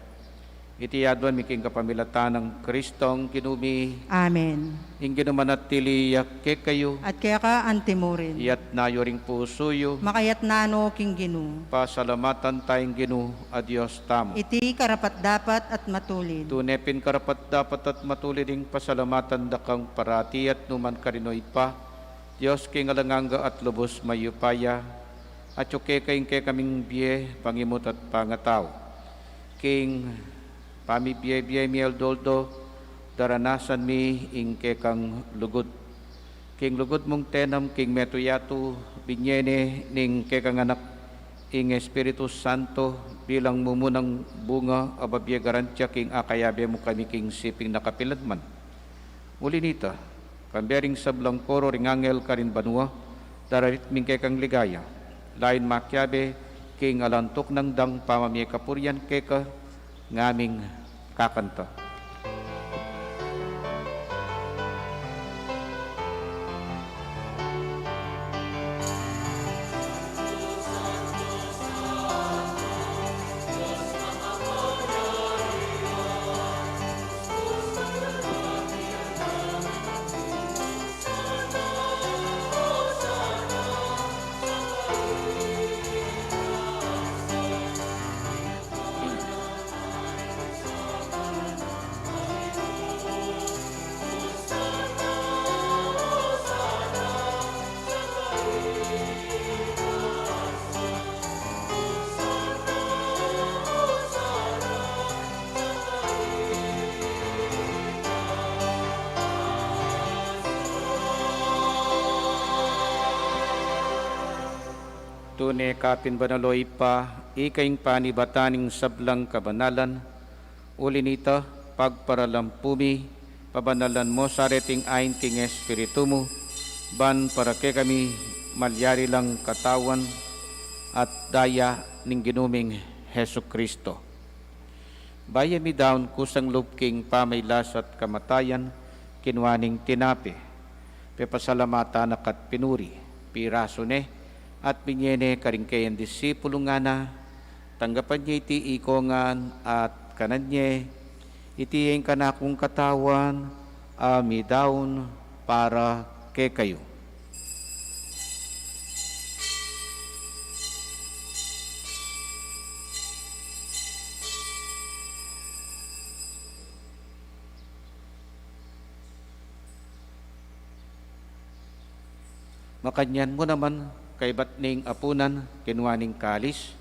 Iti aduan mi king kapamilatan nang Kristong Ginu mi. Amen. Ing Ginu manatili ya kekayu. At keka antimurin. Iyatas yu ring pusu yu. Makayatas no king Ginu. Pasalamatan taya ing Ginu a Dios tamu. Iti karapat-dapat at matulid. Tune pin karapat-dapat at matulid ing pasalamatan da kang parati at nukarin man, O Ibpa, Dios king alang angga at lubus mayupaya, atiu keka ing kekaming bie, pangimut at pangatau. King pamibie-bie mi aldo-aldo, daranasan mi ing kekang lugud. King lugud mung tenam king metung yatu, binye ne ning kekang Anak ing Espiritu Santo bilang mumunang bunga a babie garantia king akayabe mu kami king siping nakapilanman. Uli nita, kambe ring sablang koro ring anghel karin banua, daralit mi ing kekang ligaya, lain makiabe king alang tuknang dang pamamie kapurian keka, ngaming kakanta. Tune ka pin banal, O Ibpa, ika ing panibatan ning sablang kabanalan. Uli nita, pagparalampu mi, pabanalan mu sa reting ain king Espiritu mu, ban para kekami malyari lang katawan at daya ning Ginu ming Jesucristo. Bayu ya midaun kusang lub king pamailas at kamatayan, kinua ne ing tinape, pepasalamatan na ka't pinuri, pirasu ne, at binye ne karing keyang disipulu, ngana, tanggapan ye iti iko ngan at kanan ye, iti ing kanakung katawan a midaun para kekayu. Makanyan mu naman, kaybat ning apunan, kinua ne ing kalis,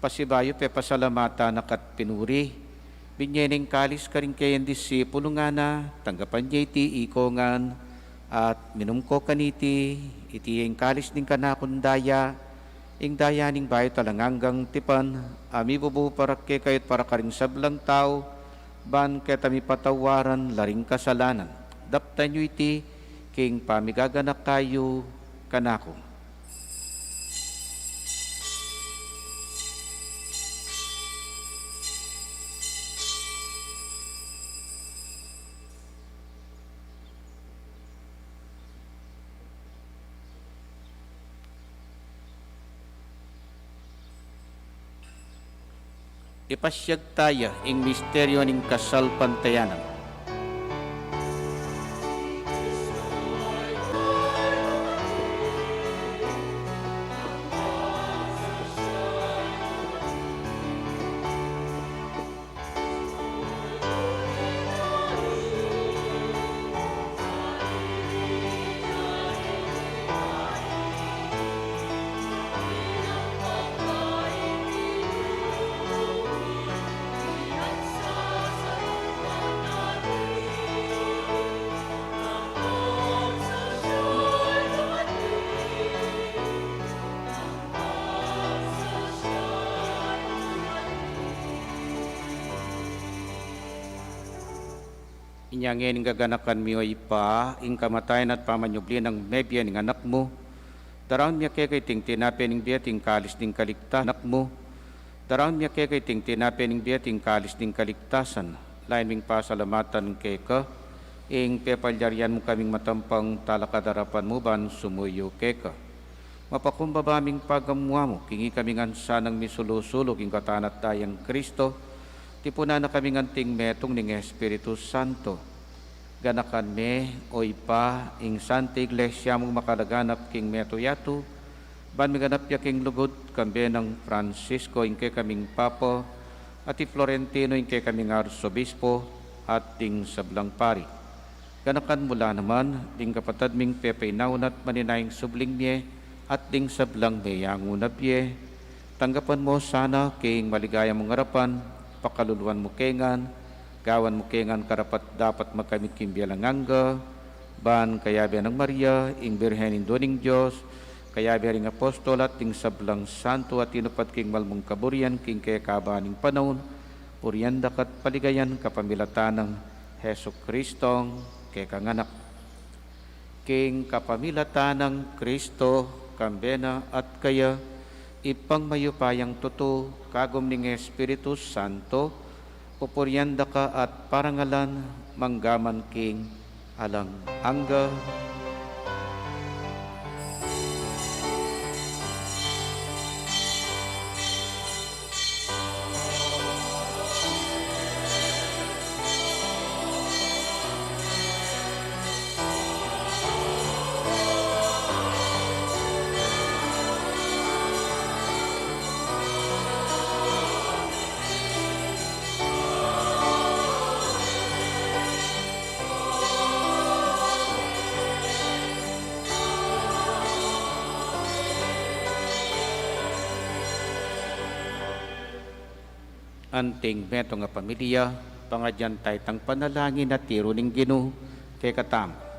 pasibayu pepasalamatan na ka't pinuri, binye ne ing kalis karing keyang disipulu, ngana, tanggapan ye iti iko ngan at minum ko kaniti, iti ing kalis ning kanakung daya, ing daya ning bayu at alang anggang tipan, a mibubu para kekayu at para karing sablang tau, ban keta mipatawaran la ring kasalanan. Daptan yu iti king pamigaganaka yu kanaku. Ipasyag taya ing misteryo ning kasalpantayanan. Inya ngeni ing gaganakan mi, o Ibpa, ing kamatayan at pamanyubli nang mebie ning Anak mu. Daraun mi keka iting tinape ning bie at ing kalis ning kaligtasan, Anak mu. Daraun mi keka iting tinape ning bie at ing kalis ning kaligtasan. Lain ming pasalamatan keka ing pepalyarian mu kaming matampang talakad king arapan mu ban sumuyu keka. Mapakumbaba ming pagamuan mu king ikami ngan sanang misulu-sulu king katawan at dayang Kristo, tipunan na kaming anting metung ning Espiritu Santo. Ganakan me, o Ibpa, ing Santa Iglesia mung makalaganap king metung yatu, ban miganap ya king lugud, kambe nang Francisco ing kekaming Papa, at i Florentino ing kekaming Arsobispo, at ding sablang pari. Ganakan mu la naman ding kapatad ming pepainaun at maninayang subling mie, at ding sablang meyangu na bie. Tanggapan mu sana king maligaya mung arapan, pakaluluan mu ke ngan, gawan mu ke ngan karapat-dapat magkamit king bie alang angga, ban kayabe nang Maria, ing Birhen Indu ning Dios, kayabe ring apostol at ding sablang santo a tinupad king mal mung kaburian king kekaban ning panaun, purian da ka at paligayan kapamilatan nang Jesucristong kekang Anak. King kapamilatan nang Kristo, kambe na at kaya, Ibpang mayupayang tutu, kagum ning Espiritu Santo, pupurian da ka at parangalan, mangga man king alang angga. Anting metung a pamilya, pangadyan taya itang panalangin a tiru ning Ginu kekatamu.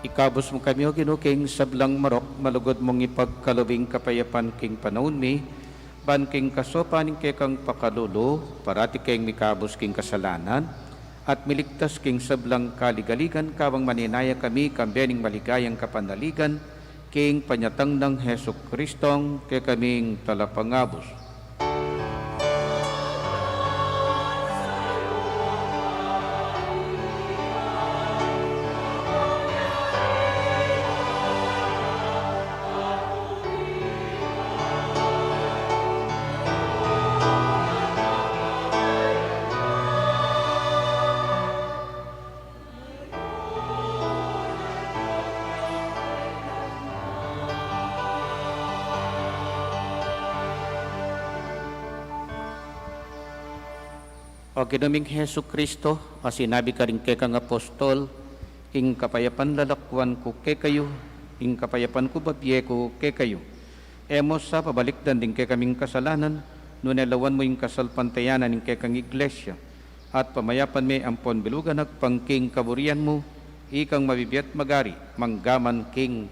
Ikabus mu kami, O Ginu, king sablang marok, malugud mung ipagkalub ing kapayapan king panaun mi, ban king kasopan ning kekang pakalulu, parati keng mikabus king kasalanan, at miligtas king sablang kaligaligan, kabang maninaya kami kambe ning maligayang kapanaligan, king panyatang nang Jesucristong kekaming Talapangabus. O Ginu ming Jesucristo, a sinabi karing kekang apostol, ing kapayapan lalakwan ku kekayu, ing kapayapan ku babie ku kekayu. E mu sa pabalikdan ding kekaming kasalanan, nune lawan mu ing kasalpantayanan ning kekang Iglesia, at pamayapan me ampon bilugan agpang king kaburian mu, ikang mabibie at magari, mangga man king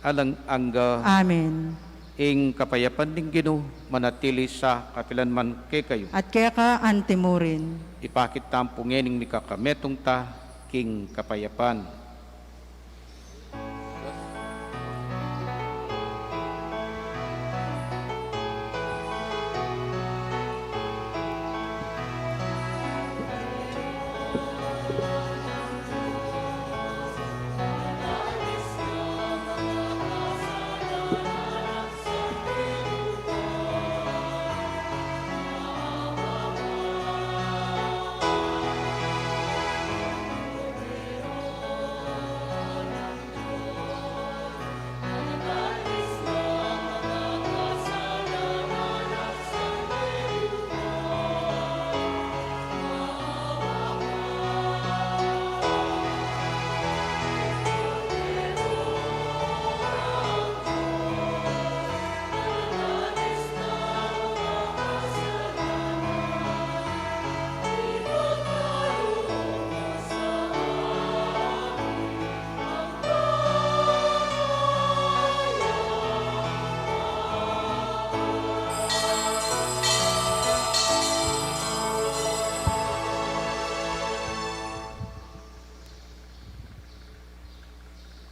alang angga. Amen. Ing kapayapan ning Ginu manatili sa kapilan man kekayu. At keka antimurin. Ipakit tamu pu ngening mikakametung ta king kapayapan.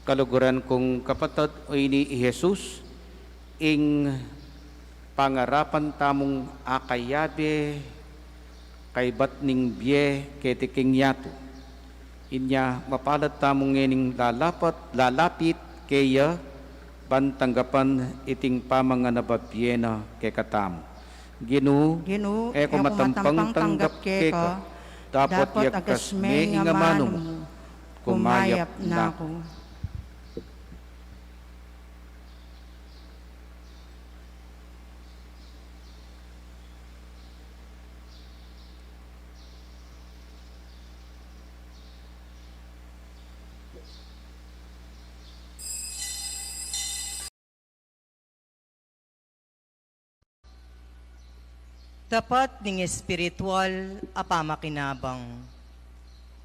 Kaluguran kung kapatad, o ini i Jesus, ing pangarapan tamung akayabe kaybat ning bie keti king yatu. Inya mapalad tamu ngening lalapat, lalapit keya, ban tanggapan iting pamanganababie na kekatamu. Ginu, Ginu, e ku matampang tanggap keka, dapot yagas me ing amanu mu, kumayap na ku. Tapat ning espiritual a pamakinabang.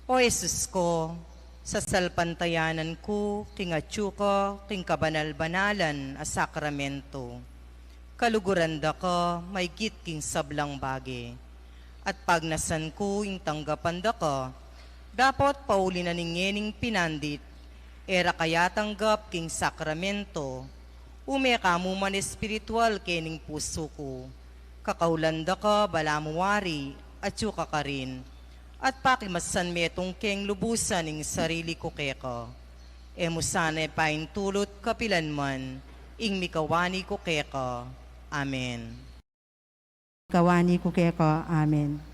O Jesus ko, sasalpantayanan ku king atyu ka king kabanal-banalan a sakramento. Kaluguran da ka maygit king sablang bage, at pagnasan ku ing tanggapan da ka, dapot pauli na ning ngening pinandit, e ra ka ya tanggap king sakramento, ume ka mu man espiritual kening pusu ku. Kakaulan da ka balamu wari, atyu ka karin, at pakimasan metung keng lubusan ing sarili ku keka. E mu sana paintulut kapilan man ing mikawani ku keka. Amen. Mikawani ku keka. Amen.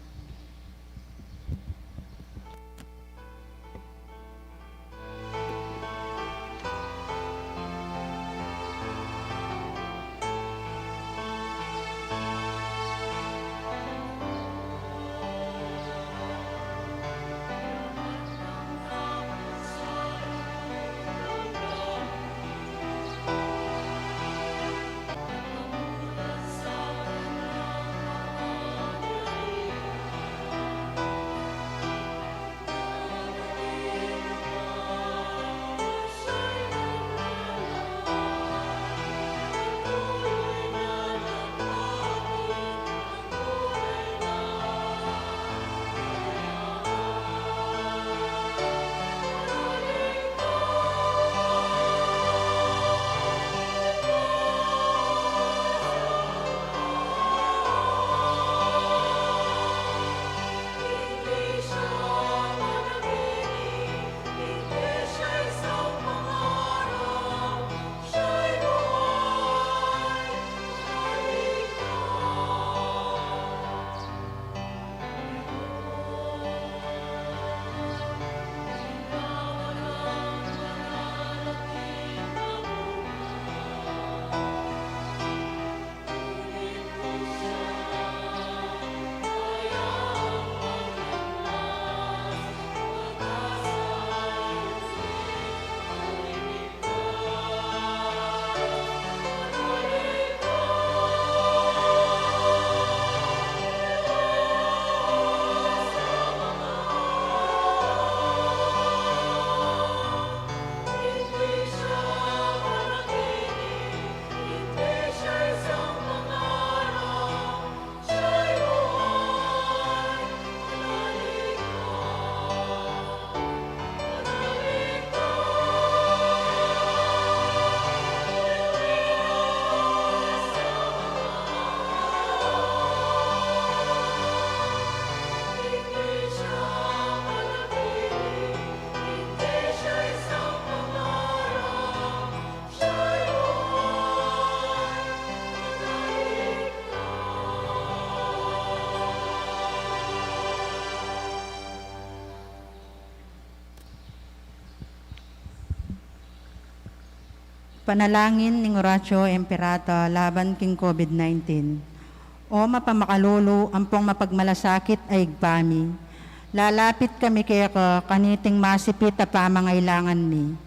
Panalangin ning Oratio Imperata laban king COVID nineteen. O mapamakalulu ampong mapagmalasakit a Ibpa mi, lalapit kami keka kaniting masipit a pamangailangan mi.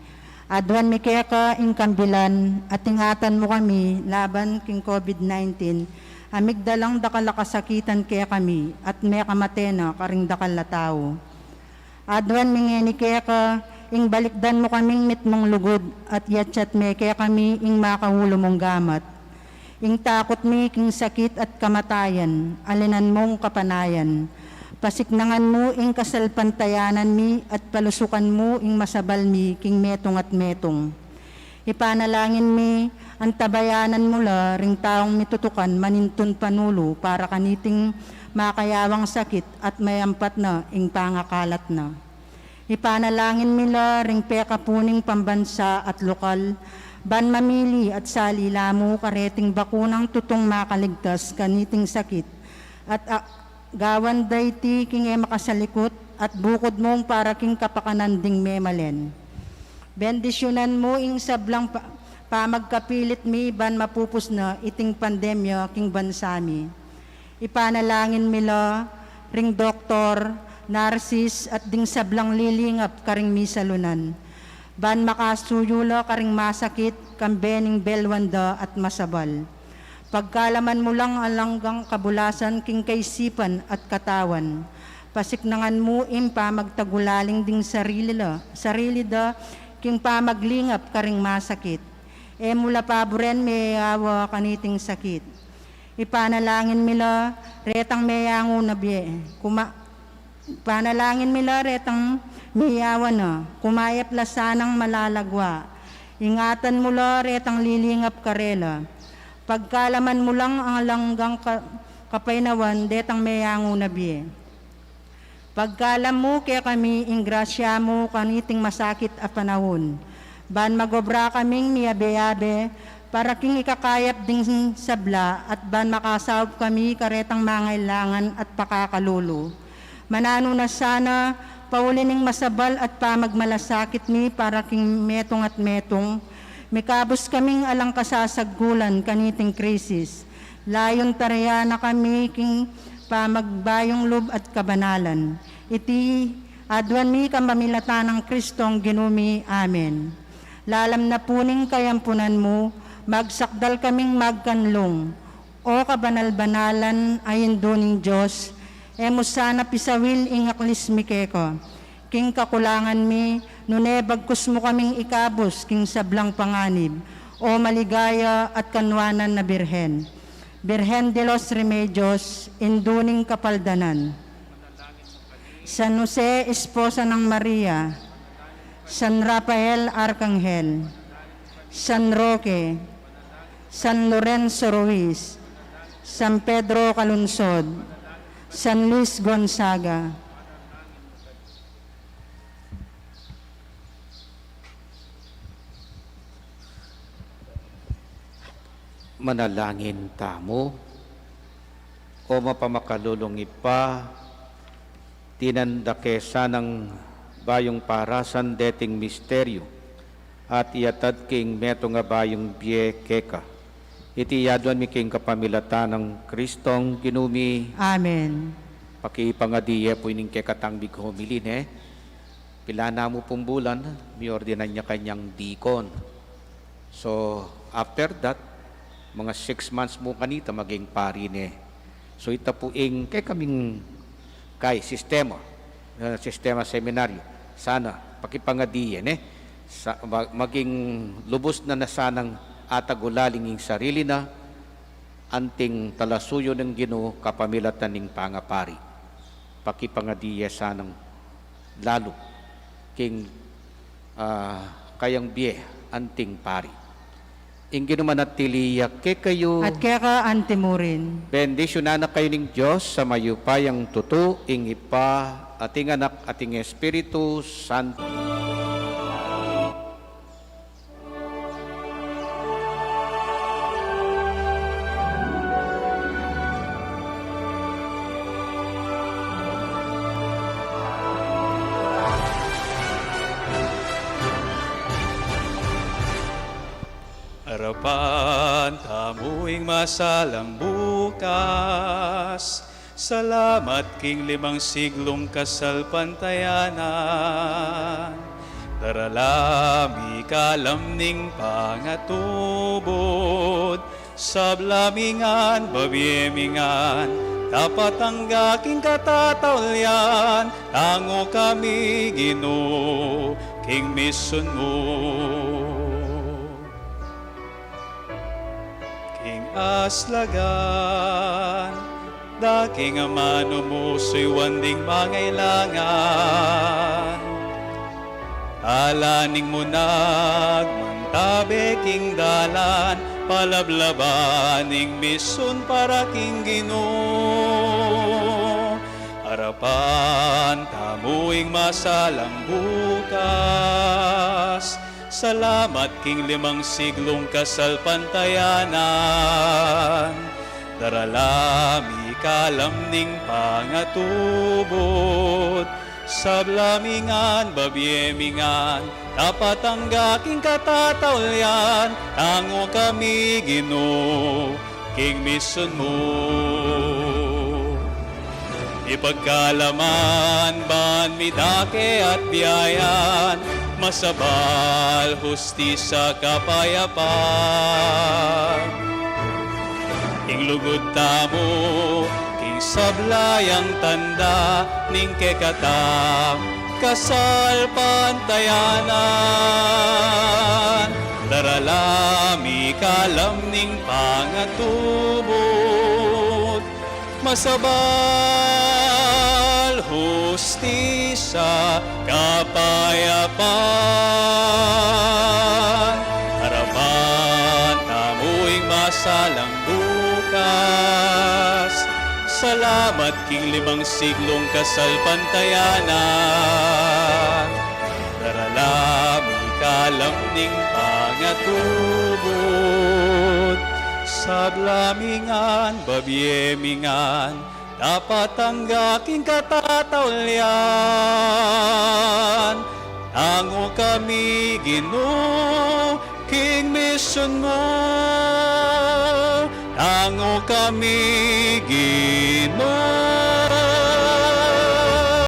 Aduan mi keka ing kambilan at ingatan mu kami laban king COVID nineteen, a migdalang dakal a kasakitan kekami at mekamate na karing dakal a tau. Aduan mi ngeni keka, ing balikdan mu kaming mitmung lugud, at yatsat me kekami ing makaulu mung gamat. Ing takut mi king sakit at kamatayan, alinan mung kapanayan. Pasiknangan mu ing kasalpantayanan mi, at palusukan mu ing masabal mi king metung at metung. Ipanalangin mi, antabayanan mu la ring taung mitutukan manintun panulu para kaniting makayawang sakit at mayampat na ing pangakalat na. Ipanalangin mi la ring pekapuning pambansa at lokal, ban mamili at salila mu kareting bakunang tutung makaligtas kaniting sakit, at a-, gawan da iti king e makasalikut, at bukud mung para king kapakanan ding memalen. Bendisyunan mu ing sablang pa-, pamagkapilit mi ban mapupus na iting pandemya king bansa mi. Ipanalangin mi la ring doktor, narsis, at ding sablang lilingap karing misalunan, ban makasuyu la karing masakit, kambe ning belwan da at masabal. Pagkalaman mu lang alang anggang kabulasan king kaisipan at katawan. Pasiknangan mu ing pamagtagulaling ding sarili la, sarili da king pamaglingap karing masakit. E mu la paburen meyawa kaniting sakit. Ipanalangin mi la retang meyangu na bie. Kuma-, Panalangin mi la retang miyawa na, kumayap la sanang malalagwa. Ingatan mu la retang lilingap karela. Pagkalaman mu lang alang anggang ka-, kapaynawan detang meyangu na bie. Pagkalam mu kekami ing grasya mu kaniting masakit a panaun, ban magobra kaming miyabe-yabe para king ikakayap ding sabla, at ban makasaup kami karetang mangailangan at pakakalulu. Mananu na sana, pauli ning masabal at pamagmalasakit mi para king metung at metung, mikabus kaming alang kasasagkulan kaniting krisis. Layun tarian na kami king pamagbayung lub at kabanalan. Iti aduan mi kapamilatan nang Kristong Ginu mi. Amen. Lalam na pu ning kayampunan mu, magsakdal kaming magkanlung. O kabanal-banalan a Indu ning Dios, e mu sana pisawil ing aklis mi keka king kakulangan mi, nune bagkus mu kaming ikabus king sablang panganib, o maligaya at kanwanan na Birhen. Birhen de los Remedios, Indu ning Kapaldanan. San Jose, esposa nang Maria. San Rafael Arkanghel. San Roque. San Lorenzo Ruiz. San Pedro Calungsod. San Luis Gonzaga. Manalangin tamu. O mapamakalulung Ibpa, dinan da ke sanang bayung parasan deting misteryu, at iyatad king metung a bayung bie keka. Iti aduan mi king kapamilatan nang Kristong Ginu mi. Amen. Pakipangadi ye pu ining kekatang mig-homily, ne? Pilan na mu pung bulan, miordinan ya kanyang dikon. So, after that, mga six months mu kanita maging pari ne. So, ita pu ing kekaming kai sistema, eh, sistema seminaryo. Sana, pakipangadi ye, ne? Sa, ma-, maging lubus na na sanang atagulaling ing sarili na, anting talasuyu ning Ginu kapamilatan ning pangapari. Pakipangadi ye sanang lalu king, ah, kayang bie anting pari. Ing Ginu manatili ya kekayu. At keka anti mu rin. Bendisyunan na kayu ning Dios a mayupayang tutu, ing Ibpa, at ing Anak, at ing Espiritu Santo. Arapan tamu ing masalang bukas. Salamat king limang siglung kasalpantayanan. Darala mi kalam ning pangatubud. Sabla mi ngan, babie mi ngan, dapat angga king katataulian, tangu kami, Ginu, king misun mu. King aslagan, daking amanu mu suyuan ding mangailangan. Ala ning munag, mantabe king dalan, palablaban ing misun para king Ginu. Arapan tamu ing masalang bukas. Salamat king limang siglung kasalpantayanan. Darala mi kalam ning pangatubud. Sabla mi ngan, babie mi ngan, dapat angga king katataulian, tangu kami, Ginu, king misun mu. Ipagkalaman ban mi dake at biayan, masabal, hustisya, kapayapan. Ing lugud tamu king sabla yang tanda ning kekatang kasalpantayanan. Darala mi kalam ning pangatubud. Masabal, hustisya, kapayapan. Arapan tamu ing masalang bukas. Salamat king limang siglung kasalpantayanan. Darala mi kalam ning pangatubud. Sabla mi ngan, babie mi ngan, dapat angga king katataulian. Tangu kami, Ginu, king misun mu. Tangu kami, Ginu,